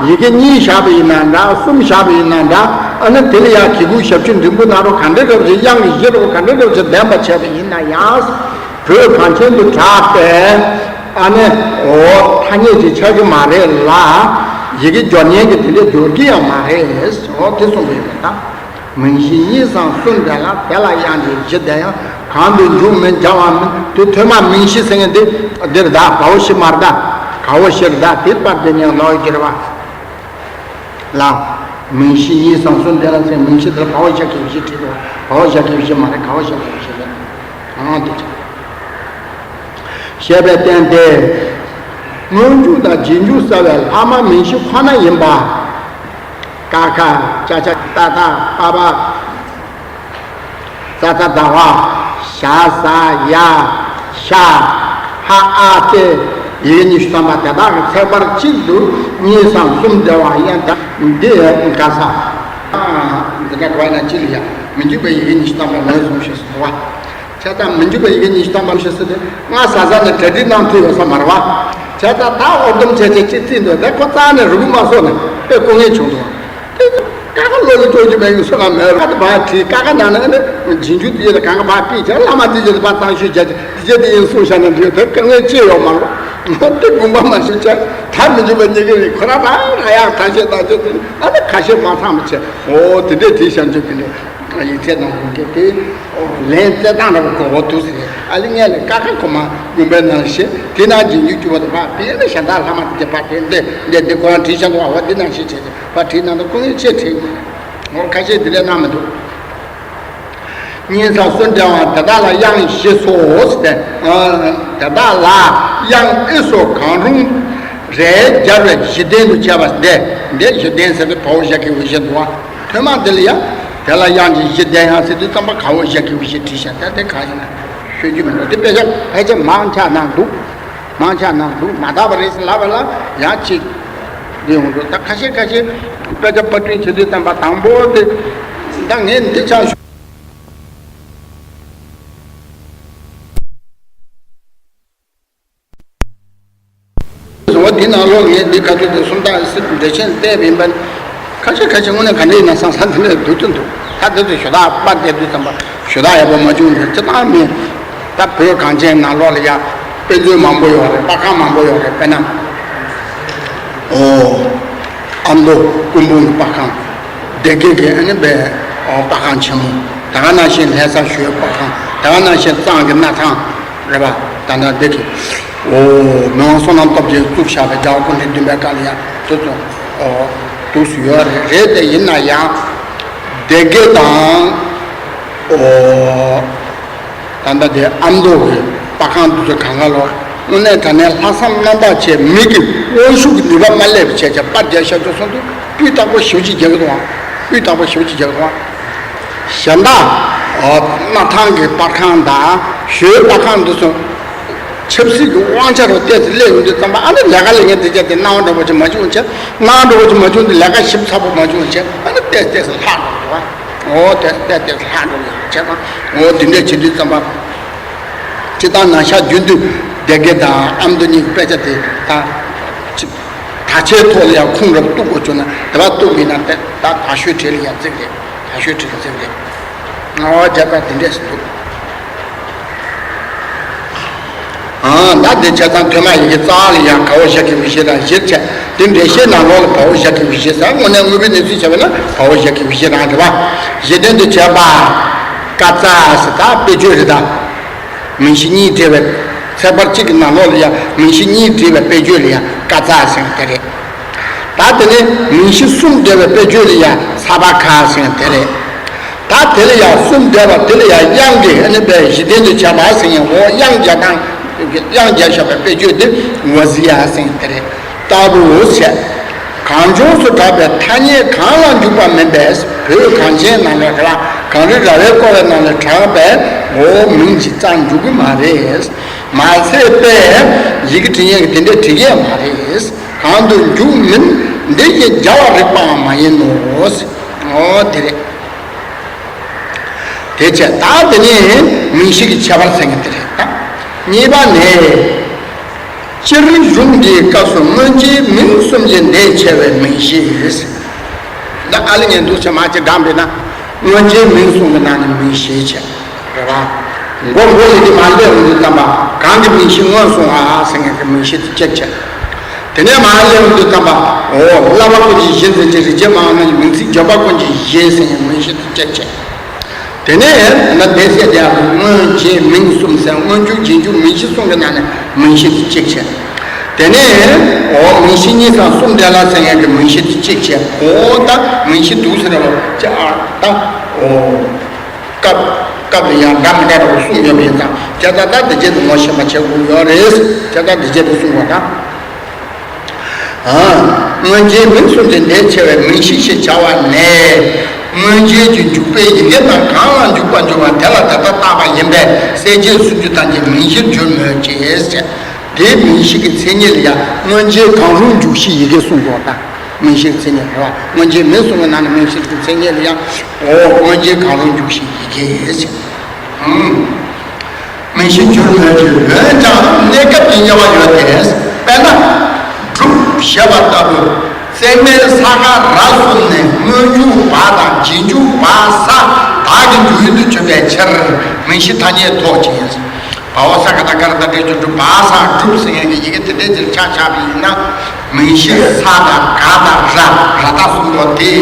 ཡི་གེ་གཉིས་བཞག་པ་ཡིན་ན་འདྲ། གསུམ་བཞག་པ་ཡིན་ན་འདྲ། ཨ་ནི་དེ་ལ་ཡང་གི་གུ་ཞབས་ཀྱུ་འགྲེང་བུ་ན་རོ་ག་འདྲ་འདྲ་བ་ཞིག་དབྱངས་ཀྱི་བཞི་རོ་ག་འདྲ་འདྲ་བ་ཞིག་ལྡན་པ་བྱས་པ་ཡིན་ན་ཡང་། བོད་གངས་ཅན་དུ་གྲགས་པའི་ཨ་ནི་འོ་ཐ་སྙད་ཅིག་ཆགས་ཀྱི་མ་རེད་ལ། ཡི་གེ་སྦྱོར་ཉན་གྱི་དེ་འདྲའི་སྦྱོར་གྱི་ཡང་མ་རེད། འོ་དེ་གསུངས་པ་ཡིན་པ་དང་། མིང་གཞི་གཉིས་སམ་གསུམ་ལྡན་ལ་དེ་ལ་དབྱངས་ཅན་བཞི་ལྡན་ཡང་གང་དུ་འཇུག་མིན་སྦྱར་བ་མིན། དེ་ཐོག་མ་མིང་གཞི་ཟེར་མཁན་དེ་འདིར་གདགས་བའོ་ཞབས་མར་གདགས་གའོ་ཞབས་གདགས་དེ་པར་དེ་ནས་ལོག་གི་རེད་བ། ལ། མིང་གཞི་གཉིས་སམ་གསུམ་ལྡན་ལ་ཟེར་མིང་གཞི་དེར་བའོ་ཞབས་ཀྱུ་བཞི་བྲིས་འདུག་བའོ་ཞབས་ཀྱུ་བཞི་མ་རེད། གའོ་ཞབས་ཀྱུ་བཞི་རེད། ཨང་དེ་ཅི། ཞེས་པའི་རྟེན་ཏེ། སྔོན་འཇུག་དང་རྗེས་འཇུག་གསལ་བའི་ལྷག་མ་མིང་གཞི་ཁོ་ན་ཡིན་པ། ཀ་ཁ་ཅ་ཆ་ཏ་ཐ་པ་བ། ཙ་ཚ་ད་བ། ཞ་ཟ་ཡ། ཤ། ཧ་ཨ་སྟེ། ཡི་གེ་ཉི་ཤུ་ཐམ་པ་དེ་དག་གི་ཚེག་བར་གཅིག་ཏུ་གཉིས་སམ་གསུམ་སྦྱར་བ་ཡང་དག་འདི་ག་ས། འདི་འདྲ་གོ་ན་ཅི་ལ་ཡ། མི་འཇུག་པའི་ཡི་གེ་ཉི་ཤུ་ཐམ་པ་ངོས་བཟུང་ཞེས་སོ། བྱས་ཙང་མི་འཇུག་པའི་ཡི་གེ་ཉི་ཤུ་ཐམ་པ་ཞེས་ཟེར་ཏེ་ང་ཟ་ཟ་ནས་གྲ་སྒྲིག་གནང་ཐུབ་ཡོད་ས་མ་རེད་བ། བྱས་ཙང་ད་ཨོ་སྡོམ་བྱས་བྱས་ཅིག་བརྩིས་འདུག་ད་ཁོ་རྩ་ནས་རུ་གུ་མ་སོང་ནས་དཔེ་དཀའ་ངལ་བྱུང་འདུག་དེ་ཀ་ཁ་ལོ་ལི་ཅོ་ཅི་མེད་ཡོད་ས་ལ་མེད་ར་དེ་བ་བྲིས། ཀ་ཁ་ནང་ནས་ནི་རྗེས་འཇུག་དེ་ཡོད་ལ་གང་ག་བ་ཕིས་བྱས། ལྷག་མ་དེ་ཡོད་ལ་བ་གཙང་ཤོས་བྱས། དེ་བྱས་དེ་ཡིན་གསུངས་བཞག་ན་འདྲི་དེ་དཀའ་ངལ་ཅི་ཡོད་མ་རེད། ང་དེ་དགོངས་པ་མ་ཞུ་བྱས། ད་ མི་འཇུག་པ་གཉིས་ཀ་རེད། ཁོ་རང་རང་རང་ཡག་ཐ་ཤལ་ཐ་ཤལ་དེ་ཨ་ནི་ཁ་ཤས་མ་ཚང་མ་བྱས། འོ་དེ་འདྲས་བྲིས་བཞག་འཇུག་གི་རེད། ཡིག་ཚད་ནང་ལ་གི་དེ་ལན་རྩེ་སྟངས་འདྲ་པོ་གོ་གོ་འདུག་ཟེར། ཨ་ལི་ངས་ལ་ཀ་ཁ་གོ་མ་དགོན་པའི་ནང་བཞིན་དེ་ནང་རྗེས་འཇུག་བཅུ་པ་དང་ཕར་དེ་ནི་གཞན་དག་ལྷག་མ་དེ་ཕར་དེ་འདི་འདི་འདི་ཁོ་རང་བྲིས་བཞག་འདུག་ཨ་བ་འདི་ནང་བཞིན་བྱས་ཏེ་ཕར་བྲིས་གནང་འདུག་ཁོ་ངས་ཆེད་བྲིས་ངོ་ཁ་ཤས་འདི་ལས་གནང་མི་འདུག། གཉིས་ས་སུ་འབྲེལ་བ་དེ་དག་ལ་དབྱངས་བཞི་སོགས་ཟེར་ཏེ། དེ་དག་ལ་དབྱངས་ཨི་སོགས་གང་རུང་རེ་སྦྱར་བའི་གཞི་རྟེན་དུ་བྱས་པ་འདི་འདི་གཞི་རྟེན་ཟེར་ཏེ་བའོ་ཞབས་ཀྱུ་བཞི་འདུག་བ། ཐོན་མ་འདི་ལ་ཡང་དེ་ལ་དབྱངས་ཀྱི་གཞི་རྟེན་ཡང་ཟེར་དུས་ཙམ་པ་གའོ་ཞབས་ཀྱུ་བཞི་བྲིས་ཤག་དེ་དེ་གང་ཡིན་ན་ཤོད་རྒྱུ་མི་འདུག་དེ་དཔེ་ཆ་ཕལ་ཆེར་མང་ཆ་གནང་འདུག་མང་ཆ་གནང་འདུག་མ་དག་པ་རེད་ཟེར་ལབ་པ་ལ་ཡང་ཅིག་འདི་ཡོང་འདུག་ད་ཁ་ཤས་ཁ་ཤས་དཔེ་ཆ་པར་སྐྲུན་བྱེད་དུས་ཙམ་པ་དང་པོ་དེ་ད་ངས་འདི་ཆ་ཞུ། འོ་དེ་ནང་ལོགས་ངས་འདི་ག་ཚོད་དེ་སུམ་རྟགས་སྲིད་འགྲེལ་ཆེན་བལྟས་པ་ཡིན་པ། ཁ་ཤས་ཁ་ཤས་དངོས་གནས་ག་འདྲ་ཡིན་ན་བསམ་བསམ་དེ་འདྲ་འདུག་ཚོད་འདུག་ད་དེ་ཚོ་ཞུ་དག་པར་བལྟས་དུས་ཙམ་པ་ཞུ་དག་ཡག་པོ་མ་བྱུང་ནས་ཅི་ལྟར་མིན། ད་བོད་གངས་ཅན་ནང་ལོགས་ལ་ཡ་དཔེ་མཛོད་མང་པོ་ཡོད་རེད། པར་ཁང་མང་པོ་ཡོད་རེད། དཔེར་ན། ཨོ། ཨ་མདོ་སྐུ་འབུམ་གྱི་པར་ཁང་། སྡེ་དགེ་གི་ཨ་ནི་པའི་ཨོ་པར་ཁང་ཆེན་མོ། ད་ག་ནང་བཞིན་ལྷ་ས་ཞོལ་པར་ཁང་། ད་ག་ནང་བཞིན་གཙང་གི་སྣར་ཐང་རེད་པ། ད་ལྟ་འདི་གི་ཨོ་མི་དབང་བསོད་ནམས་སྟོབས་རྒྱས་བཙུགས་བཞག་པའི་རྒྱལ་བ་སྐུ་ཕྲེང་བདུན་པའི་སྐབས་ལ་ཡང་དེ་ཚོ་ཨོ་འདུག་སུ་ཡོད་རེད། རེད་དེ་ཡིན་ན་ཡང་སྡེ་དགེ་དང་ཨོ། ད་ལྟ་དེ་ཨ་མདོ་གི་པར་ཁང་དེ་ཚོ་གང་ག་ལོ། དངོས་གནས་དྲང་གནས་ལྷག་བསམ་རྣམ་དག་བྱས་མི་གི་དབང་ཤུགས་ཀྱི་ནུས་པ་མ་བསླད་པ་བྱས་བྱས་པར་རྒྱག་ཤར་དུ་སོང་དུས་སྤུས་དག་པོ་ཞེ་པོ་ཅིག་རྒྱག་གི་འདུག་ཨང་། སྤུས་དག་པོ་ཞེ་པོ་ཅིག་རྒྱག་གི་འདུག་ཨང་། གཞན་དག་སྣར་ཐང་གི་པར་ཁང་དང་ཞོལ་པར་ཁང་འདི་ཚོ་ཆབ་སྲིད་ཀྱི་དབང་ཆ་རུ་བལྟས་ཏེ་སླེབས་ཡོང་དུས་ཙམ་པ་ཨ་ནི་ལས་ཀ་ལས་ངན་དེ་བྱས་ཏེ་སྣང་བ་འདྲ་པོ་ཅིག་མ་བྱུང་བྱས། སྣང་བ་འདྲ་པོ་ཅིག་མ་བྱུང་དུས་ལས་ཀ་ཞིབ་ཚགས་པོ་མ་བྱུང་བྱས་ཨ་ནི་བལྟས་བལྟས་སུ་ལྷག་འགྲོ་གི་འདུག་ཨང་། འོ་དེ་ལྟས་དེ་ལྷག་འགྲོ་ཡག་བྱས་ཙང་འོ་དེ་འདྲས་བྱེད་དུས་ཙམ་པ། སྤྱིར་བཏང་ནང་ཤག་རྒྱུན་དུ་སྡེ་དགེ་དང་ཨ་མདོ་གཉིས་ཀྱི་དཔེ་ཆ་དེ་ད་ཅི་དག་ཆའི་ཐོག་ལ་ཡང་ཁུངས་རབ་གཏུག་དགོས་བྱུང་ན་དེ་བ་གཏུག་མིན་ན་དེ་ད་དག་ཤོས་བྲིས་ལ་ཡང་བརྩེགས་རེད། དག་ཤོས་བྲིས་ལ་བརྩེགས་རེད། ང་བ་རྒྱ་དཔེ་དེ་འདྲས་སུ་འདུག་ཨང་། ད་དེ་བྱས་ཙང་ཐོན་མ་ཡི་གེ་རྩ་བ་ལ་ཡང་གའོ་ཞབས་ཀྱུ་བཞི་དང་བཞིར་བྱས། དེ་འགྲེལ་བཤད་ནང་ལོགས་ལ་བའོ་ཞབས་ཀྱུ་བཞི་ཟེར། དངོས་གནས་དངོས་པོའི་གནས་ཚུལ་བྱས་པ་ན་བའོ་ཞབས་ཀྱུ་བཞི་རང་རེད་པ། གཞི་རྟེན་དུ་བྱས་པ། ཀ་ཙ་ཟེར་ད་དཔེ་བརྗོད་རེད་ད། མིང་གཞི་གཉིས་འབྲེལ་བའི་ཚེག་བར་གཅིག་གི་ནང་ལོགས་ལ་ཡང་མིང་གཞི་གཉིས་འབྲེལ་བའི་དཔེ་བརྗོད་ལ་ཡང་ཀ་ཙ་ཟེར་བ་དེ་རེད། ད་དེ་ནས་མིང་གཞི་གསུམ་འབྲེལ་བའི་དཔེ་བརྗོད་ལ་ཡང་ས་པ་ཁ་ཟེར་བ་དེ་རེད། ད་དེ་ལ་ཡང་གསུམ་འབྲེལ་བ་དེ་ལ་ཡང་དབྱངས་ཀྱི་ཨ་ནི་པའི་གཞི་རྟེན་དུ་བྱས་པ་ཟེར་ཡང་འོ་དབྱངས་རྒྱག་སྟངས་དབྱངས་རྒྱག་བཞག་པའི་དཔེ་བརྗོད་དེ་ཝ་ཟི་ཡ་ཟེར་བ་དེ་རེད། ལྟ་བུ་བྱས། གང་བྱུང་སུ་གྲགས་པའི་ཐ་སྙད་གང་ལ་འཇུག་པ་མིན་པས་བོད་གངས་ཅན་ནང་ལས་ར་གངས་རི་ར་བས་བསྐོར་བའི་ནང་ལས་གྲགས་པའི་འོ་མིང་ཇི་ཙམ་འཇུག་གི་མ་རེད། མ་ཚད་པས་ཡི་གེ་འབྲི་མཁན་གྱིས་དེ་འདྲས་འབྲི་གི་མ་རེད། གང་དུ་འཇུག་མིན་འདི་ཡི་རྒྱལ་བ་རིག་པའང་མ་ཡིན་ནོ། འོ་དེ་རེད། དེ་བྱས་ད་དེ་ནི་མིང་གཞི་གི་ཁྱད་པར་ཟེར་མཁན་དེ་རེད་ད། གཉིས་པ་ནི། སྤྱིར་གཞུང་འདིའི་སྐབས་སུ་སྔོན་རྗེས་མིང་གསུམ་གྱི་ལྡེ་ཆེ་བའི་མིང་གཞི། ད་ཨ་ལི་ངས་འདུག་ཆ་མ་ཅིག་བགྲངས་པས་ན། སྔོན་རྗེས་མིང་གསུམ་གྱི་ནང་ནས་མིང་གཞི་ཆེ། རེད་པ། མགོ་མགོ་ཡི་གེ་མར་སླེབས་འོང་དུས་ཙམ་པ་གང་གི་མིང་གཞི་སྔོན་སོང་ཨ་ཟེར་མཁན་གྱི་མིང་གཞི་དེ་གཅིག་བྱས། དེ་ནས་མར་སླེབས་འོང་དུས་ཙམ་པ་འོ་བསླབ་པ་ཀུན་གྱི་གཞི་འཛིན་ཅིང་རིག་བྱེད་མ་འོངས་ན་མིང་ཚིག་བརྗོད་པ་ཀུན་གྱི་གཞི་ཟེར་མཁན་མིང་གཞི་དེ་གཅིག་བྱས། དེ་ནས་ན་དེ་ཚེ་དེ་ཡང་སྔོན་རྗེས་མིང་གསུམ་ཟེར་སྔོན་འཇུག་རྗེས་འཇུག་མིང་གཞི་གསུམ་གྱི་ནང་ནས་མིང་གཞི་དེ་གཅིག་བྱས། དེ་ནས་འོ་མིང་གཞི་གཉིས་སམ་གསུམ་འབྲེལ་ལ་ཟེར་མཁན་གྱི་མིང་གཞི་དེ་གཅིག་བྱས། འོ་ད་མིང་གཞི་འདུག་ཟེར་བ་ཅི་ཨ་ད་འོ། སྐབས་སྐབས་ལ་ཡང་འདྲ་མི་འདྲ་བ་གསུངས་ཡོད་པ་ཡིན་ཙང་བྱས་ཙང་ད་འདི་བྱས་དུ་ངོ་ཤེས་པ་བྱེད་དགོས་ཡོད་རེད། བྱས་ཙང་འདི་བྱས་དུ་གསུངས་པ་དང་། ཨ། སྔོན་རྗེས་མིང་གསུམ་གྱི་ལྡེ་ཆེ་བའི་མིང་གཞི་ཞེས་བྱ་བ་ནི། སྔོན་རྗེས་ཀྱི་འཇུག་པའི་ཡི་གེ་རྣམས་གང་ལ་འཇུག་པར་འགྱུར་བ་དེ་ལ་དེ་ལྟར་བཏགས་པ་ཡིན་པས་གསལ་བྱེད་སུམ་ཅུ་ཐམས་ཅད་མིང་གཞིར་གྱུར་མོད་ཀྱི། དེའི་མིང་གཞི་གི་མཚན་ཉིད་ལ་ཡང་སྔོན་རྗེས་གང་རུང་འཇུག་གཞི་ཡི་གེ་གསུངས་པ་དང་། མིང་གཞིའི་མཚན་ཉིད་རེད་བ། སྔོན་རྗེས་མིང་གསུམ་གྱི་ནང་ནས་མིང་གཞི་གི་མཚན་ཉིད་ལ་ཡང་། འོ་སྔོན་རྗེས་གང་རུང་འཇུག་གཞི་ཡི་གེ་ཟེར། ཨང་། མིང་གཞིར་གྱུར་མོད་ཀྱི། འོན་ཀྱང་གནས་སྐབས་ཀྱི་དབྱེ་བ་ཡོད་དེ། དཔེར་ན། སྒྲུབ་ཞེས་པ་ལྟ་བུ། ཚེག་མའི་ས་ག་ར་གསུམ་ནས་སྔོན་འཇུག་བ་དང་རྗེས་འཇུག་བ་ས་བདག་གི་འཇུག་ཡུལ་དུ་གྱུར་པའི་ཕྱིར་མིང་གཞི་ཐ་སྙད་ཐོགས་ཀྱི་ཡིན། བ་འོག་ས་ག་ད་ག་ར་ད་དྲེ་ཅོ་དྲུ་བ་ས་གྲུབ་ཟེར་མཁན་གྱི་ཡི་གེ་དེ་འདྲའི་ཅིག་ཆ་བཞག་པ་ཡིན་ན། མིང་གཞི་ས་དང་ག་དང་ར། ར་ད་གསུམ་པོ་དེ་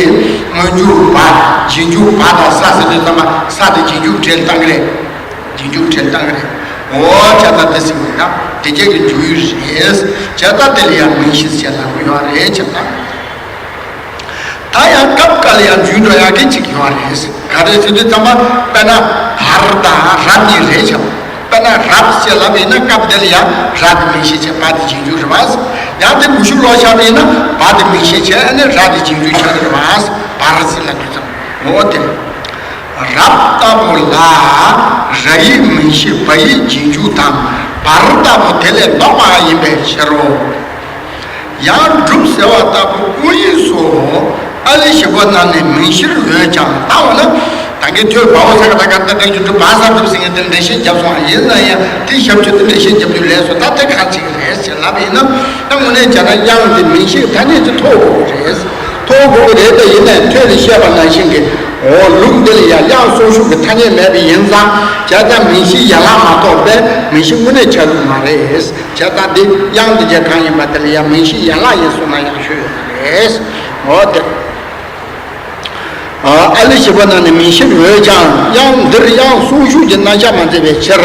སྔོན་འཇུག་བ། རྗེས་འཇུག་བ་དང་ས་ཟེར་དུས་ཙམ་པ་ས་དེ་རྗེས་འཇུག་བྲལ་བཏང་གི་རེད། རྗེས་འཇུག་བྲལ་བཏང་གི་རེད། འོ་བྱས་ཙང་དེ་ཟེར་བ་ཡིན་ན་དེ་རྗེས་ཀྱི་འཇུག་ཡུལ་རེད། བྱས་ཙང་དེ་ལ་ཡང་མིང་གཞི་ཟེར་ལབ་ཀྱི་ཡོད་རེད། བྱས་ཙང་། ད་ཡང་སྐབས་འགའ་ལ་ཡང་འཇུག་འགྲོ་ཡག་གི་ཅིག་ཡོད་རེད། ག་རེ་ཟེར་དུས་ཙམ་པ། དཔེར་ན་བར་དང་རབ་གཉིས་རེད་བྱ། དཔེར་ན་རབ་ཅེས་ལབ་པ་ཡིན་ན་སྐབས་འདི་ལ་ཡང་ར་དེ་མིང་གཞི་བྱས། བ་དེ་རྗེས་འཇུག་རེད་བ། ཡང་དེ་མུ་བཞི་ལོག་བཞག་པ་ཡིན་ན་བ་དེ་མིང་གཞི་བྱས། ཨ་ནི་ར་དེ་རྗེས་འཇུག་ཆགས་ཀྱི་རེད་བ། བར་ཟེར་ལབ་དུས་ཙམ་པ། འོ་དེ་རེད། རབ་ལྟ་བུ་ལ་ར་ཡིག་མིང་གཞི་བ་ཡིག་རྗེས་འཇུག་དང་། བར་ལྟ་བུ་དེ་ལས་ལྡོག་པ་ཡིན་པའི་ཕྱིར་རོ། ཡང་སྒྲུབ་ཟེར་བ་ལྟ་བུ་དབུ་ཡིག་སོགས་ཨ་ལི་བཞི་པོ་རྣམས་ནི་མིང་གཞིར་འོས་ཀྱང་ལྟ་བ་ན། ད་གིན་ཐོས་བ་འོག་ས་ག་ད་ག་ད་དྲེ་ཅོ་དྲུ་བ་ས་གྲུབ་ཟེར་མཁན་དེ་ལ་འགྲེལ་བཤད་བརྒྱབ་སོང་བ་ཡིན་ན་ཡང་། དེ་ཞབས་ཀྱུ་དེ་འགྲེལ་བཤད་བརྒྱབ་རྒྱུ་ལས་སོ། ད་དེ་གང་ཅིག་རེད་ཅེས་ལབ་པ་ཡིན་ན། ད་དངོས་གནས་བྱས་ན་དབྱངས་དེ་མིང་གཞིའི་ཐ་སྙད་ཅིག་ཐོབ་དགོས་ཀྱི་རེད། ཐོབ་དགོས་ཀྱི་རེད། དེ་ཡིན་ནའི་ཐོས་ལ་བཤད་པ་ནང་བཞིན་གྱི། འོ་ལུགས་འདི་ལ་ཡང་དབྱངས་སོགས་ཞུགས་ཀྱི་ཐ་སྙད་མེད་པ་ཡིན་ཙང་། བྱས་ཙང་མིང་གཞིའི་ཡན་ལག་མ་གཏོགས་པའི་མིང་གཞི་དངོས་གནས་ཆགས་ཀྱི་མ་རེད། བྱས་ཙང་འདི་དབྱངས་འདི་རྗེས་གང་ཡིན་པ་དེ་ལ་ཡང་མིང་གཞིའི་ཡན་ལག་ཡིན་གསུངས་ན་ཡང་ཞུ་ཡོད་པ་རེད། འོ་དེ། ཨ་ལི་བཞི་པོ་རྣམས་ནི་མིང་གཞིར་འོས་ཀྱང་། དབྱངས་འདིར་དབྱངས་སོགས་ཞུགས་ཀྱི་རྣམ་གཞག་མ་མཛད་པའི་ཕྱིར།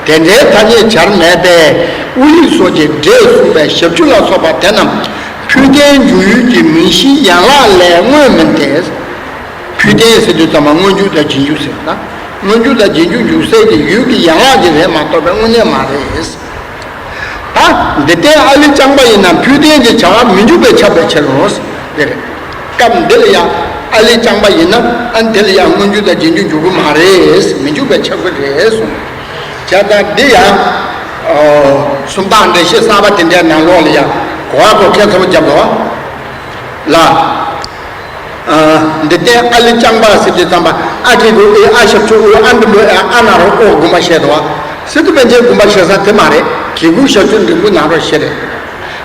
དེ་འདྲའི་ཐ་སྙད་སྦྱར་མེད་པས། དབུ་ཡིག་སོགས་ཀྱི་སྒྲས་གསུངས་པའི་ཞབས་ཀྱུ་ལ་སོགས་པ་དེ་རྣམས་འཕུལ་རྟེན་འཇུག་ཡུལ་གྱི་མིང་གཞིའི་ཡན་ལག་ལས་དངོས་མིན་ཏེ། འཕུལ་རྟེན་ཟེར་དུས་ཙམ་པ་སྔོན་འཇུག་དང་རྗེས་འཇུག་ཟེར་ན། སྔོན་འཇུག་དང་རྗེས་འཇུག་འཇུག་སའི་གི་ཡུལ་གྱི་ཡན་ལག་ཅིག་རེད་མ་གཏོགས་པའི་དངོས་གནས་མ་རེད། ད་འདི་ལྟའི་ཨ་ལི་རྐྱང་པ་ཡིན་ན་འཕུལ་རྟེན་གྱི་བྱ་བ་མི་འཇུག་པས་ཁྱབ་པའི་ཕྱིར་རོ། དེ་རེད། སྐབས་འདི་ལ་ཡང་ཨ་ལི་རྐྱང་པ་ཡིན་ན་ཨ་འདི་ལ་ཡང་སྔོན་འཇུག་དང་རྗེས་འཇུག་འཇུག་གི་མ་རེད། མི་འཇུག་པས་ཁྱབ་ཀྱི་རེད་གསུངས། བྱས་ཙང་འདི་ཡང་སུམ་རྟགས་འགྲེལ་བཤད་གསར་པ་དེ་འདྲའི་ནང་ལོགས་ལ་ཡང་གོ་བ་གོ་ཁྱད་མཚར་པོ་བརྒྱབ་འདུག་ལ། འདི་ལྟའི་ཨ་ལི་རྐྱང་པ་ཟེར་དུས་ཙམ་པ། ཨ་གི་གུ་ཨི། ཨ་ཞབས་ཀྱུ་ཨུ། ཨ་འགྲེང་བུ་ཨེ། ཨ་ན་རོ་ཨོ། དགོངས་པ་བཞེས་འདུག་བ། སི་ཏུ་པཎ་ཆེན་དགོངས་པ་བཞེས་ས་དེ་མ་རེད། གི་གུ་ཞབས་ཀྱུ་འགྲེང་བུ་ན་རོ་བཞི་རེད།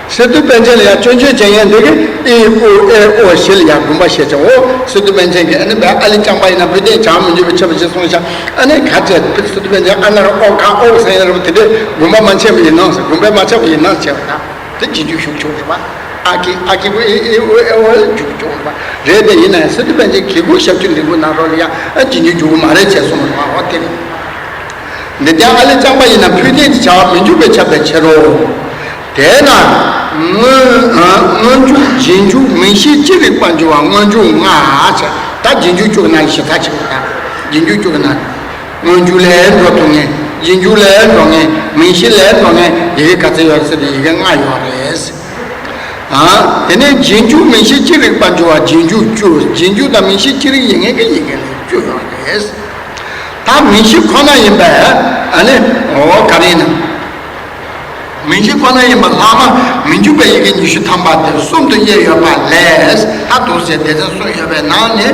སི་ཏུ་པཎ་ཆེན་ལ་ཡང་སྐྱོན་བརྗོད་བྱེད་མཁན་འདི་གི་ཨི་ཨུ་ཨེ་ཨོ་བཞི་ལ་ཡང་དགོངས་པ་བཞེས་ཀྱང་། འོ་སི་ཏུ་པཎ་ཆེན་གྱིས་ཨ་ནི་བས་ཨ་ལི་རྐྱང་པ་ཡིན་ན་འཕུལ་རྟེན་བྱ་བ་མི་འཇུག་པས་ཁྱབ་པའི་ཕྱིར་གསུངས་ཤག་ཨ་ནི་ག་ཚད་སི་ཏུ་པཎ་ཆེན་ཨ་ན་རོ་ཨོ་ག་ཨོ་ཟེར་ཡ་རེད་པ། དེ་འདྲའི་དགོངས་པ་མ་ཆད་པ་ཡིན་ནམ་ཟེར། དགོངས་པ་མ་ཆད་པ་ཡིན་ནམ་ཟེར་བ་དང་། དེ་རྗེས་འཇུག་ཞུགས་ཆོག་རེད་པ། ཨ་གི་ཨ་གི་གུ་ཨི་ཨི་ཨུ་ཨེ་ཨོ་འཇུག་ཆོག་རེད་པ། རེད་དེ་ཡིན་ན་ཡང་སི་ཏུ་པཎ་ཆེན་གི་གུ་ཞབས་ཀྱུ་འགྲེང་བུ་ན་རོ་ལ་ཡང་ཨ་རྗེས་འཇུག་འཇུག་གི་མ་རེད་ཅེས་གསུངས་པ་རེད་པ། འོ་དེ་རེད། འདི་ལྟའི་ཨ་ལི་རྐྱང་པ་ཡིན་ན་འཕུལ་རྟེན་གྱི་བྱ་བ་མི་འཇུག་པས་ཁྱབ་པའི་ཕྱིར་རོ། དེས་ན་སྔོན་སྔོན་འཇུག་རྗེས་འཇུག་མིང་གཞི་ཅི་རིགས་པར་འགྱུར་བ་སྔོན་འཇུག་ལྔ་བྱས། ད་རྗེས་འཇུག་བཅུ་གི་ནང་གི་ཞིབ་ཚགས་བྱེད་དགོས། ད་རྗེས་འཇུག་བཅུ་གི་ནང་། སྔོན་འཇུག་ལས་འགྲོ་ཐུབ་མཁན། རྗེས་འཇུག་ལས་འགྲོ་མཁན། མིང་གཞི་ལས་འགྲོ་མཁན་ཡི་གེ་ག་ཚོད་ཡོད་རེད་ཟེར་ཏེ་ཡི་གེ་ལྔ་ཡོད་རེད། ཨ། དེ་ནས་རྗེས་འཇུག་མིང་གཞི་ཅི་རིགས་པར་འགྱུར་བ་རྗེས་འཇུག་བཅུ། རྗེས་འཇུག་དང་མིང་གཞི་ཅི་རིགས་ཡིན་མཁན་གྱི་ཡི་གེ་ལས་བཅུ་ཡོད་རེད། ད་མིང་གཞི་ཁོ་ན་ཡིན་པས། ཨ་ནི་འོ་ག་རེ་ཡིན་ན། མིང་གཞི་ཁོ་ན་ཡིན་པ་ལྷག་མ་མི་འཇུག་པའི་ཡི་གེ་ཉི་ཤུ་ཐམ་པ་དེ་གསུམ་དུ་དབྱེ་ཡོད་པ་ལས། ད་འདུག་ཟེར་སྡེ་ཚན་གསུམ་ཡོད་པའི་ནང་ནས་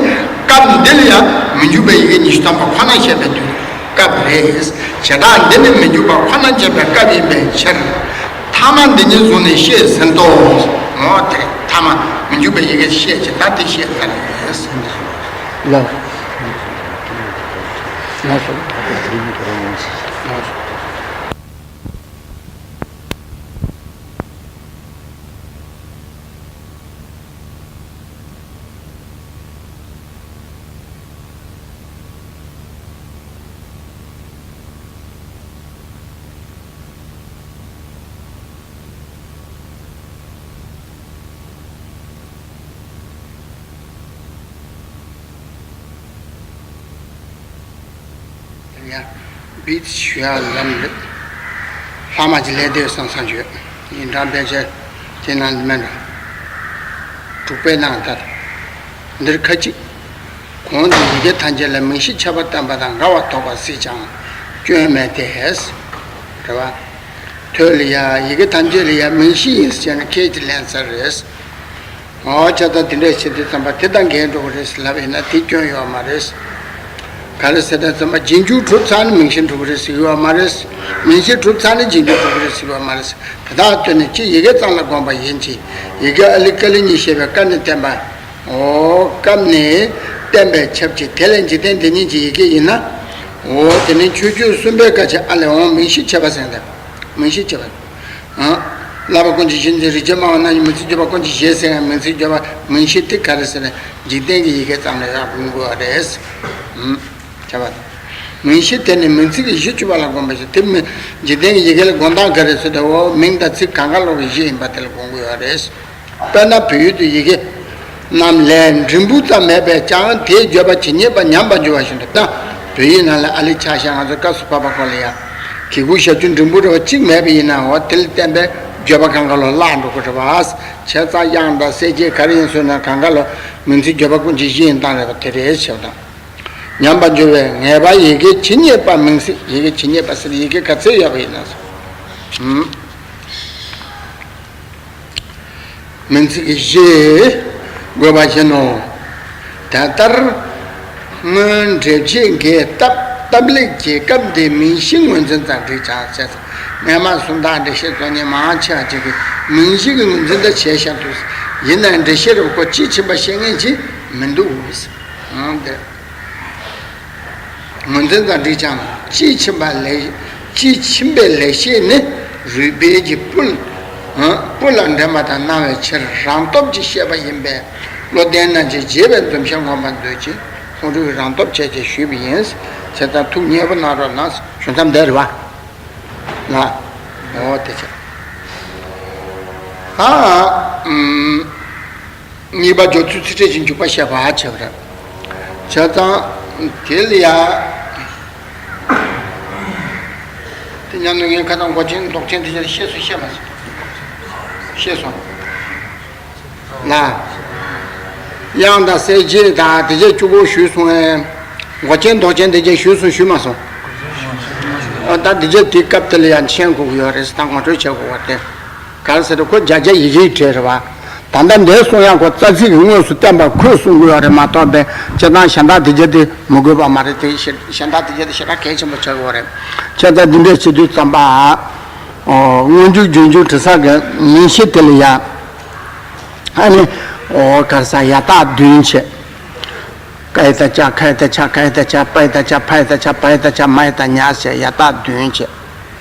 སྐབས་འདི་ལ་ཡང་མི་འཇུག་པའི་ཡི་གེ་ཉི་ཤུ་ཐམ་པ་ཁོ་ན་བཤད་པའི་དུས་སྐབས་རེད། བྱེ་བྲག་འདི་ནི་མི་འཇུག་པ་ཁོ་ན་བྱེད་པའི་སྐབས་ཡིན་པའི་ཕྱིར། ཐ་མ་འདི་ཉིད་བཟུང་ནས་བཤད་ཟིན་ཏོ། འོ་དེ་ཐ་མ་མི་འཇུག་པའི་ཡི་གེ་བཤད་ཅེས་ད་དེ་བཤད་ཚར་རེད། ལགས་སོ། ལགས་སོ། ཡ། བིད་ཞུ་ཡག་ལམ་རེད། ལྷག་མ་ཅིག་ལས་དེ་བསམ་བསམ་བྱོས། ཡིན་གྲངས་ཕལ་ཆེར་དེ་ནང་མེད་འགྲོ། དྲུག་པའི་ནང་ལྟར། འདིར་ཁ་ཅིག་གོང་དུ་ཡི་གེ་ཐམས་ཅད་ལ་མིང་གཞི་ཁྱད་པར་བསྟན་པ་དང་འགལ་བར་དོགས་པ་སྲིད་ཀྱང་སྐྱོན་མེད་དེ། རེད་བ། ཐོས་ལ་ཡ་ཡི་གེ་ཐམས་ཅད་ལ་ཡ་མིང་གཞི་ཡིན་ཟེར་ནས་ཁས་ཀྱིས་ལེན་ས་རེད། འོ་ཆ་ད་དེ་འདྲ་བྱེད་དུས་ཙམ་པ་དེ་དང་འགལ་འགྲོ་གི་རེད་ཟེར་ལབ་ཡིན་ན་དེ་སྐྱོན་ཡོད་མ་རེད། ག་རེ་ཟེར་ན་ཙམ་པ་རྗེས་འཇུག་གྲུབ་ཚར་ནས་མིང་གཞི་འགྲུབ་ཀྱི་རེད་ཟེར་གྱི་ཡོད་མ་རེད། མིང་གཞི་གྲུབ་ཚར་ནས་རྗེས་འཇུག་འགྲུབ་ཀྱི་རེད་ཟེར་གྱི་ཡོད་མ་རེད། དེ་དག་སྟོན་ནས་སྤྱི་ཡི་གེ་ཙམ་ལ་དགོངས་པ་ཡིན་གྱི། ཡི་གེ་ཨ་ལི་ཀ་ལི་གཉིས་ཞེས་པའི་ཀ་ནས་བསྟན་པ། འོ་སྐབས་ནས་བསྟན་པས་ཁྱབ་ཀྱི། དེ་ལས་འཇིག་རྟེན་འདི་ཉིད་ཀྱི་ཡི་གེ་ཡིན་ན། འོ་དེ་ནི་ཆོས་སྤྱོད་གསུམ་པའི་སྐད་ཆ་ཨ་ལས་འོང་མིང་གཞི་བྱས་པ་ཟེར་འདི། མིང་གཞི་བྱས་པ། ཨང་། བསླབ་པ་ཀུན་གྱི་གཞི་འཛིན་རིགས་ཆད་མ་བ་རྣམས་ཀྱི་མིང་ཚིག་བརྗོད་པ་ཀུན་གྱི་གཞི་ཟེར་ཡང་མིང་ཚིག་བརྗོད་པ་མིང་གཞི་དེ་ག་རེ་ཟེར་ན་འཇིག་རྟེན་གྱི་ཡི་གེ་ཙམ་ལ་ཡང་དགོངས་དགོས་པ་རེད། ཨང་། བྱས་པ། མིང་གཞི་དེ་ནི་མིང་ཚིག་གི་གཞི་བཅུ་པ་ལ་དགོངས་པ་ཞིག་དེ་མི་འཇིག་རྟེན་གྱི་ཡི་གེ་ལ་དགོངས་དག་ག་རེ་ཟེར་ཏེ་འོ་མིང་དང་ཚིག་གང་ག་ལོག་གི་གཞི་ཡིན་པ་དེ་ལ་དགོངས་དགོས་པ་རེད། དཔེར་ན་བོད་ཡིག་ཏུ་ཡི་གེ་རྣམས་ལས་འབྲིང་པོ་ཙམ་མེད་པས་ཀྱང་དེའི་བརྗོད་པ་ཇི་སྙེད་པ་ཉམས་པར་འགྱུར་བ་བཞིན་དུ་ན། བོད་ཡིག་ནང་ལ་ཨ་ལི་ཆ་ཤས་ང་ཚོ་སྐབས་སུ་བབ་པ་སྐོར་ལ་ཡང་གི་གུ་ཞབས་ཀྱུ་འབྲིང་པོ་འདྲ་བ་གཅིག་མེད་པ་ཡིན་ནའང་འོ་དེ་ལ་བརྟེན་པའི་བརྗོད་པ་གང་ག་ལོག་བརླག་འགྲོ་གི་རེད་བ། བྱས་ཙང་དབྱངས་དང་གསལ་བྱེད་ག་རེ་ཡིན་ཟེར་ན་གང་ག་ལོག་མིང་ཚིག་བརྗོད་པ་ཀུན་གྱི་གཞི་ཡིན་སྟངས་རེད་བ་དེ་རེད་ཞེས་པ་དང་། ཉམས་པར་འགྱུར་བའི་ངེས་པ་ཡི་གེ་ཇི་སྙེད་པ་མིང་ཚིག་ཡི་གེ་ཇི་སྙེད་པ་ཟེར་ཡི་གེ་ག་ཚད་ཡོད་པ་ཡིན་ན། མིང་ཚིག་གི་གཞི་དགོས་པ་བཞིན་ནོ། དེ་ལྟར་སྔོན་འགྲེལ་བྱེད་འགའི་སྟབས་སྟབས་ལེགས་ཀྱི་སྐབས་འདིའི་མིང་གཞི་ངོས་འཛིན་ཙམ་འགྲིག་ཀྱང་ཟེར། སྔོན་མ་སུམ་རྟགས་འགྲེལ་བཤད་རྩོམ་མཁན་མང་ཆེ་བ་ཅིག་གིས་མིང་གཞི་གི་ངོས་འཛིན་ད་བྱས་བཞག་འདུག་ཡིན་ནའང་འགྲེལ་བཤད་རུ་ཁོ་དཔྱིས་ཕྱིན་པ་བཤད་མཁན་ཅིག་མི་འདུག་འོང་དེ། ངོས་འཛིན་དང་འགྲིག་ཀྱང་དཔྱིས་ཕྱིན་པ་ལེགས། དཔྱིས་ཕྱིན་པའི་ལེགས་བཤད་ནི་རུས་སྦལ་གྱི་སྤུ་ལ་སྤུ་ལ་འགྲན་པ་དང་སྣང་བའི་ཕྱིར་རང་སྟོབས་ཀྱིས་བཤད་པ་ཡིན་པས་བློ་ལྡན་རྣམས་ཀྱིས་རྒྱས་པའི་འཛུམ་ཞལ་མངོན་པར་མཛོད་ཅིག་ཁོང་ཁྲོ་བའི་རང་སྟོབས་བྱས་ཀྱིས་ཞུས་པ་ཡིན། བྱས་ཙང་ཐུགས་མཉེས་པོ་གནང་རོགས་གནང་། ཞུ་མཚམས་འདིར་བ། ལ། འོ་དེ་བྱས། ཨ། ཨུམ། གཉིས་པ་སྦྱོར་ཚུལ་ཚིག་ཕྲད་ཀྱི་འཇུག་པ་བཤད་པ་བྱས་པ་རེད། བྱས་ཙང་། དེ་ལ་ཡ། དེ་མཉམ་དུ་ངས་ཁ་ནང་མགོ་ཅན་འདོགས་ཅན་དེ་ཆ་ཤེས་སོང་ཤེས་མ་སོང་། ཤེས་སོང་། ལ། དབྱངས་དང་གསལ་བྱེད་དང་དེ་ཆ་གཅིག་པོ་ཞུས་སོང་ངས། མགོ་ཅན་འདོགས་ཅན་དེ་ཆ་ཞུས་སོང་ཞུས་མ་སོང་། ཨ་ད་དེ་ཆ་དེ་སྐབས་དེ་ལ་ཡ་མཁྱེན་དགོས་ཀྱི་ཡོད་རེད་ད་ངོ་སྤྲོད་བྱེད་དགོས་པ་དེ། ག་རེ་ཟེར་ན་ཁོ་བརྒྱ་ཆ་ཡི་གེའི་གྲས་རེད་བ། ད་ལྟ་འདིར་གསུང་ཡག་ཁོ་རྩ་ཚིག་གི་དངོས་སུ་བསྟན་པ་ཁོས་གསུང་དགོས་ཡོད་རེད་མ་གཏོགས་པའི་སྤྱིར་བཏང་གཞན་དག་དེ་གྱད་དེ་མི་དགོས་པ་མ་རེད་དེ་ཞེ་གཞན་དག་དེ་གྱད་དེ་ཞེ་དྲག་གལ་ཆེན་པོ་ཆགས་ཀྱི་ཡོད་རེད། བྱས་ཙང་འདི་འདྲས་བྱེད་དུས་ཙམ་པ། ཨོ་སྔོན་འཇུག་རྗེས་འཇུག་དྲི་ཟ་གི་མིང་གཞི་དེ་ལ་ཡ། ཨ་ནི། ཨོ་ག་རེ་ཟ་ཡ་བཏགས་བདུན་བྱས། ཀ་ཡ་བཏགས་ཀྱ་ཁ་ཡ་བཏགས་ཁྱ་ག་ཡ་བཏགས་ཀྱ་པ་ཡ་བཏགས་ཀྱ་ཕ་ཡ་བཏགས་ཁྱ་བ་ཡ་བཏགས་ཀྱ་མ་ཡ་བཏགས་མྱ་ཟེར་ཡ་བཏགས་བདུན་བྱས།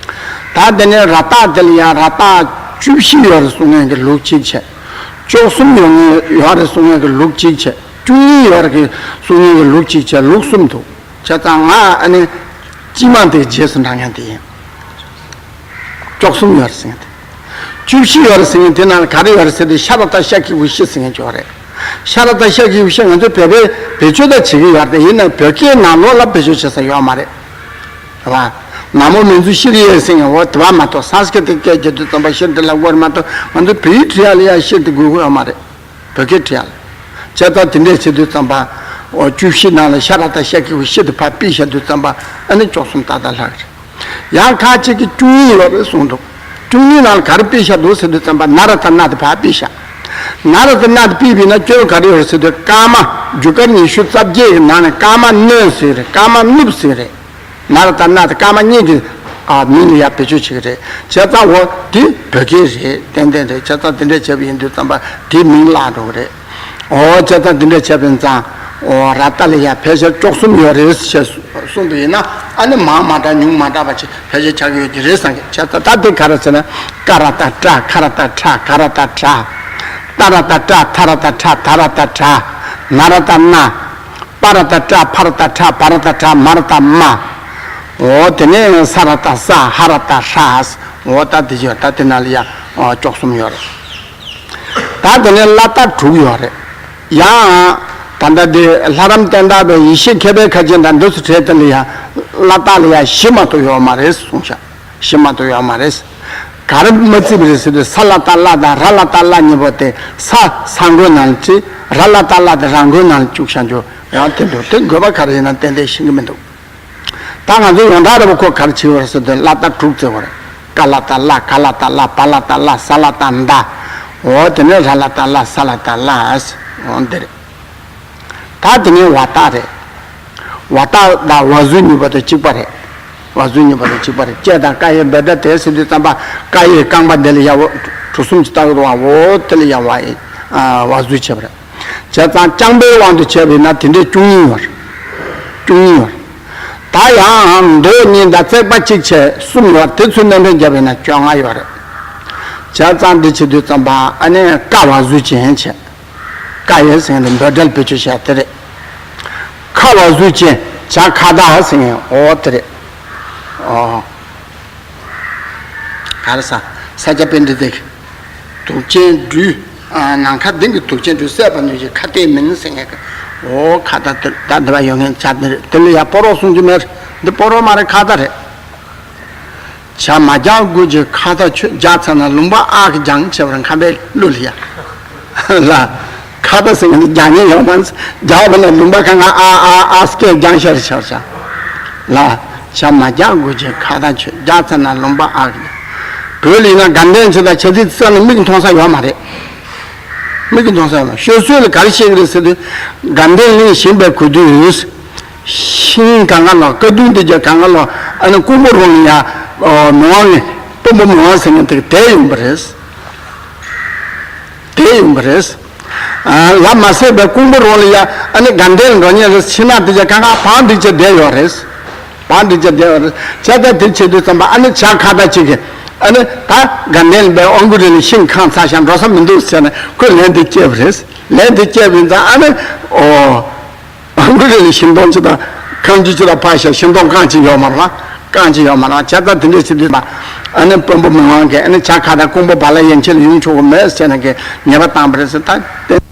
ད་དེ་ནས་ར་བཏགས་དེ་ལ་ཡང་ར་བཏགས་བཅུ་བཞི་ཡོད་རེད་གསུང་མཁན་གྱི་ལུགས་གཅིག་བྱས། བཅུ་གསུམ་ཡོད་ངེས་ཡོད་རེད་གསུང་མཁན་གྱི་ལུགས་གཅིག་བྱས། བཅུ་གཉིས་ཡོད་རེད་གསུང་མཁན་གྱི་ལུགས་གཅིག་བྱས་ལུགས་གསུམ་འདུག་བྱས་ཙང་ང་ཨ་ནི། སྤྱི་མ་དེ་རྗེས་སུ་འབྲང་མཁན་དེ་ཡིན། བཅུ་གསུམ་ཡོད་རེད་ཟེར་མཁན་དེ། བཅུ་བཞི་ཡོད་རེད་ཟེར་མཁན་དེ་ནང་ལ་ག་རེ་ཡོད་རེད་ཟེར་དུས་ཤ་ར་བཏགས་ཤ་གི་གུ་ཤི་ཟེར་མཁན་ཅིག་ཡོད་རེད། ཤ་ར་བཏགས་ཤ་གི་གུ་ཤི་ང་ཚོས་བོད་པའི་བེད་སྤྱོད་ད་བྱེད་ཀྱི་ཡོད་རེད་ཡིན་ནའང་བོད་སྐད་ནང་ལོགས་ལ་བེད་སྤྱོད་བྱེད་ས་ཡོད་མ་རེད། རེད་བ། ན་མོ་མིང་ཚིག་ཤྲཱི་ཡེ་ཟེར་མཁན་འོ་དེ་བ་མ་གཏོགས་སཾ་སྐྲྀ་ཏ་སྐད་བརྒྱབ་དུས་ཙམ་པ་ཤྲཱི་དེ་ལ་དགོས་རེད་མ་གཏོགས་ང་ཚོ་བོད་ཡིག་བྲི་ཡག་ལ་ཡ་ཤྲཱི་དེ་དགོས་ཀྱི་ཡོད་མ་རེད། བོད་སྐད་བྲི་ཡག་ལ། བྱས་ཙང་དེ་འདྲས་བྱེད་དུས་ཙམ་པ། འོ་བཅུ་བཞི་ནང་ལ་ཤ་ར་བཏགས་ཤ་གི་གུ་ཤི་དེ་ཕར་ཕུད་བཞག་དུས་ཙམ་པ་ཨ་ནི་བཅུ་གསུམ་ཏག་ཏག་ལྷག་གི་རེད། ཡང་ཁ་ཅིག་གིས་བཅུ་གཉིས་ཡོད་རེད་གསུངས་འདུག་བཅུ་གཉིས་ནང་ལ་ག་རེ་ཕུད་བཞག་འདུག་ཟེར་དུས་ཙམ་པ་ན་ར་བཏགས་ན་དེ་ཕར་ཕུད་བཞག་ན་ར་བཏགས་ན་དེ་ཕུད་པ་ཡིན་ན་སྐྱོན་ག་རེ་ཡོད་རེད་ཟེར་དུས་སྐར་མ་རྒྱུ་སྐར་ཉི་ཤུ་རྩ་བརྒྱད་ཀྱི་ནང་ནས་སྐར་མ་གནོན་ཟེར་རེད་སྐར་མ་བསྣུབས་ཟེར་རེད། ན་ར་བཏགས་ན་དེ་སྐར་མ་གཉིས་ཀྱི་ཨ་མིང་ལ་ཡ་བེད་སྤྱོད་བྱེད་ཀྱི་རེད། བྱས་ཙང་འོ་དེ་བོད་སྐད་རེད་ཏན་ཏན་རེད། བྱས་ཙང་དེ་འདྲ་བྱས་པ་ཡིན་དུས་ཙམ་པ་དེའི་མིང་བརླག་འགྲོ་གི་རེད། འོ་བྱས་ཙང་དེ་འདྲ་བྱས་པ་ཡིན་ཙང་འོ་ར་བཏགས་ལ་ཡ་ཕལ་ཆེར་བཅུ་གསུམ་ཡོད་རེད་ཞེས་གསུངས་པ་ཡིན་ན་ཨ་ནི་མང་མ་དྲགས་ཉུང་མ་དྲགས་པ་ཅིག་ཕལ་ཆེར་ཆགས་ཀྱི་ཡོད་ཀྱི་རེད་བསམ་གི། བྱས་ཙང་ད་དེ་ག་རེ་ཟེར་ན་ཀ་ར་བཏགས་ཀྲ་ཁ་ར་བཏགས་ཁྲ་ག་ར་བཏགས་གྲ། ཏ་ར་བཏགས་ཏྲ་ཐ་ར་བཏགས་ཐྲ་ད་ར་བཏགས་དྲ། ན་ར་བཏགས་ན། པ་ར་བཏགས་པྲ་ཕ་ར་བཏགས་ཕྲ་བ་ར་བཏགས་བྲ་མ་ར་བཏགས་མ། འོ་དེ་ནས་ས་ར་བཏགས་ས་ཧ་ར་བཏགས་ཧྲ། འོ་ད་དེ་ཡོད་ད་དེ་ན་ལ་ཡ་བཅུ་གསུམ་ཡོད་རེད། ད་དེ་ནས་ལ་བཏགས་དྲུག་ཡོད་རེད། ཡང་ད་ལྟ་དེ་ལྷ་རམས་བསྟན་དར་བའི་ཡེ་ཤེས་མཁས་པའི་ཁ་ཆེན་དང་འདི་ཚོ་གྲས་དེ་ལ་ཡ་ལ་བཏགས་ལ་ཡ་བཞི་མ་གཏོགས་ཡོད་མ་རེད་གསུངས་ཤག་བཞི་མ་གཏོགས་ཡོད་མ་རེད། ག་རེ་མ་བརྩིས་པ་རེད་ཟེར་དུས་ས་ལ་བཏགས་ལ་དང་ར་ལ་བཏགས་ལ་གཉིས་པོ་དེ་ས་ས་མགོའི་ནང་ལ་བརྩིས། ར་ལ་བཏགས་ལ་དེ་ར་མགོའི་ནང་ལ་བཅུག་བཞག་རྒྱུ་ཡང་དེ་འདུག་དེ་དགོས་པ་ག་རེ་ཡིན་ན་ཏན་ཏན་ཤེས་ཀྱི་མི་འདུག་ད་ང་ཚོ་ཡོངས་གྲགས་རེད་པ། ཁོ་ག་རེ་བྱེད་པ་རེད་ཟེར་དུས་ལ་བཏགས་དྲུག་བརྩི་བ་རེད། ཀ་ལ་བཏགས་ལ་ག་ལ་བཏགས་ལ་བ་ལ་བཏགས་ལ་ས་ལ་བཏགས་ད། འོ་དེ་ནས་ར་ལ་བཏགས་ར་ས་ལ་བཏགས་ར། འོ་འདི་རེད། ད་དེ་ནས་བ་བཏགས་རེད། བ་བཏགས་དང་བ་ཟུར་གཉིས་པོ་དེ་གཅིག་པ་རེད། བ་ཟུར་གཉིས་པོ་དེ་གཅིག་པ་རེད། ལྕེ་དང་ཀ་ཡེ་བེ་ད་དེ་ཟེར་དུས་ཙམ་པ་ཀ་ཡེ་རྐང་པ་འདི་ལ་ཡ་འོ་གྲུ་གསུམ་གྱི་ལྟ་བུ་དང་འོ་དེ་ལ་ཡ་བ་ཡེ་བ་ཟུར་བྱས་པ་རེད། བྱས་ཙང་རྐྱང་པའི་དབང་དུ་བྱས་པ་ཡིན་ན་དེ་འདྲའི་བཅུ་གཉིས་ཡོད་རེད། བཅུ་གཉིས་ཡོད་རེད། ད་ཡང་མདོག་གཉིས་དང་བརྩེགས་པ་གཅིག་བྱས་གསུམ་ཡོད། དེ་ཚོའི་སྣོན་ཕན་བརྒྱབ་པས་ན་བཅོ་ལྔ་ཡོད་རེད། བྱས་ཙང་འདི་བྱེད་དུས་ཙམ་པ་ཨ་ནི་ཀ་བ་གཟུགས་ཅན་བྱས། ཀ་ཡེ་ཟེར་མཁན་དེ་འབོད་སྒྲ་བེད་སྤྱོད་བྱས་དེ་རེད། ཁ་བ་གཟུགས་ཅན་བྱ་ཁ་བཏགས་ཟེར་མཁན་འོ་དེ་རེད། ཨོ། ག་རེ་ཟ། ས་སྐྱ་པཎྜི་ཏའི་དུག་ཅན་སྦྲུལ། ཨ། ནམ་མཁའ་ལྡིང་གི་དུག་ཅན་སྦྲུལ་བསད་པར་ནུས་ཤིང་ཁྭ་ཏའི་མིང་ཟེར་མཁན་གྱི། འོ་ཁ་བཏགས་དེ་ད་འདི་བ་ཡོད་མཁན་བྱ་དེ་རེད། དེ་ལ་ཡ་སྤོ་རོགས་གསུང་རྒྱུ་མེད། འདི་སྤོ་རོགས་མ་རེད། ཁ་བཏགས་རེད། བྱ་མ་རྒྱག་དགུ་གྱི་ཁ་བཏགས་ཆོད། རྒྱག་ཚར་ན་ལུང་པ་ཨ་གི་རྒྱང་ཆེ་བར་ཁམས་པའི་གླུ་ལ་ཡ། ལ། ཁ་བཏགས་ཟེར་མཁན་དེ་རྒྱག་མཁན་ཡོད་མ་རེད། རྒྱག་པ་ན་ལུང་པ་གང་ག་ཨ་ཨ་ཨ་སྐད་རྒྱང་ཤར་ཤར་བྱ། ལ། བྱ་མ་རྒྱག་དགུ་གྱི་ཁ་བཏགས་ཆོད། རྒྱག་ཚར་ན་ལུང་པ་ཨ་གི། བོད་ལ་ཡིན་ན་དགའ་ལྡན་ཚོ་དང་བྱ་ཚིག་རྩ་ནས་མིག་མཐོང་ས་ཡོད་མ་རེད། མིག་གིས་མཐོང་ས་ཡོད་མ་རེད། ཤོད་སྲོལ་ལ་ག་རེ་བཤད་ཀྱི་རེད་ཟེར་དུས། དགའ་ལྡན་གླིང་བཞེངས་པའི་གོ་དུས། ཤིང་གང་ག་ལ་ཀ་གདུང་དེ་རྒྱ་གང་ག་ལ་ཨ་ནི་ཀོང་པོ་རོང་ལ་ཡ། མི་དབང་གི་དཔོན་པོ་མི་དབང་ཟེར་མཁན་དེ་དེ་ཡོང་པ་རེད། དེ་ཡོང་པ་རེད། ལ་མ་ཟད་པའི་ཀོང་པོ་རོང་ལ་ཡ་ཨ་ནི་དགའ་ལྡན་ལ་འགྲོ་མཁན་རེད། ཕྱི་ནང་དེ་རྒྱ་གང་ག་བང་སྒྲིག་བྱས་བསྡད་ཡོད་རེད། བང་སྒྲིག་བྱས་བསྡད་ཡོད་རེད། བྱས་ཙང་དེ་བྱེད་དུས་ཙམ་པ་ཨ་ནི་བྱ་ཁ་བཏགས་གཅིག་གིས་ཨ་ནི་ད་དགའ་ལྡན་པའི་ཨང་ཀི་རི་ལ་ཤིང་གང་ཚར་ཤག་འགྲོ་ས་མི་འདུག་ཟེར་ནས་ཁོས་ལན་དེ་བསྐྱལ་བ་རེད། ལན་དེ་བསྐྱལ་བ་ཡིན་ཙང་ཨ་ནི། ཨོ། ཨང་ཀི་རི་ལ་ཤིང་སྡོང་ཅིག་དང་ཁང་ཆུང་ཅིག་དང་ཕར་བཞག་ཤིང་སྡོང་རྐང་གཅིག་ཡོད་མ་རེད་པ། རྐང་གཅིག་ཡོད་མ་རེད་པ། བྱས་ཙང་དེ་འདྲ་བྱེད་དུས་ཙམ་པ་ཨ་ནི་དཔོན་པོ་མི་དབང་གིས་ཨ་ནི་བྱ་ཁ་བཏགས་ཀོང་པོ་བ་ལ་ཡན་ཆད་ལ་ཡོང་ཆོག་གི་མེད་ཟེར་ནས་ཀྱི་ཉེས་པ་བཏང་བ་རེད་ཟེར། ད་དེ།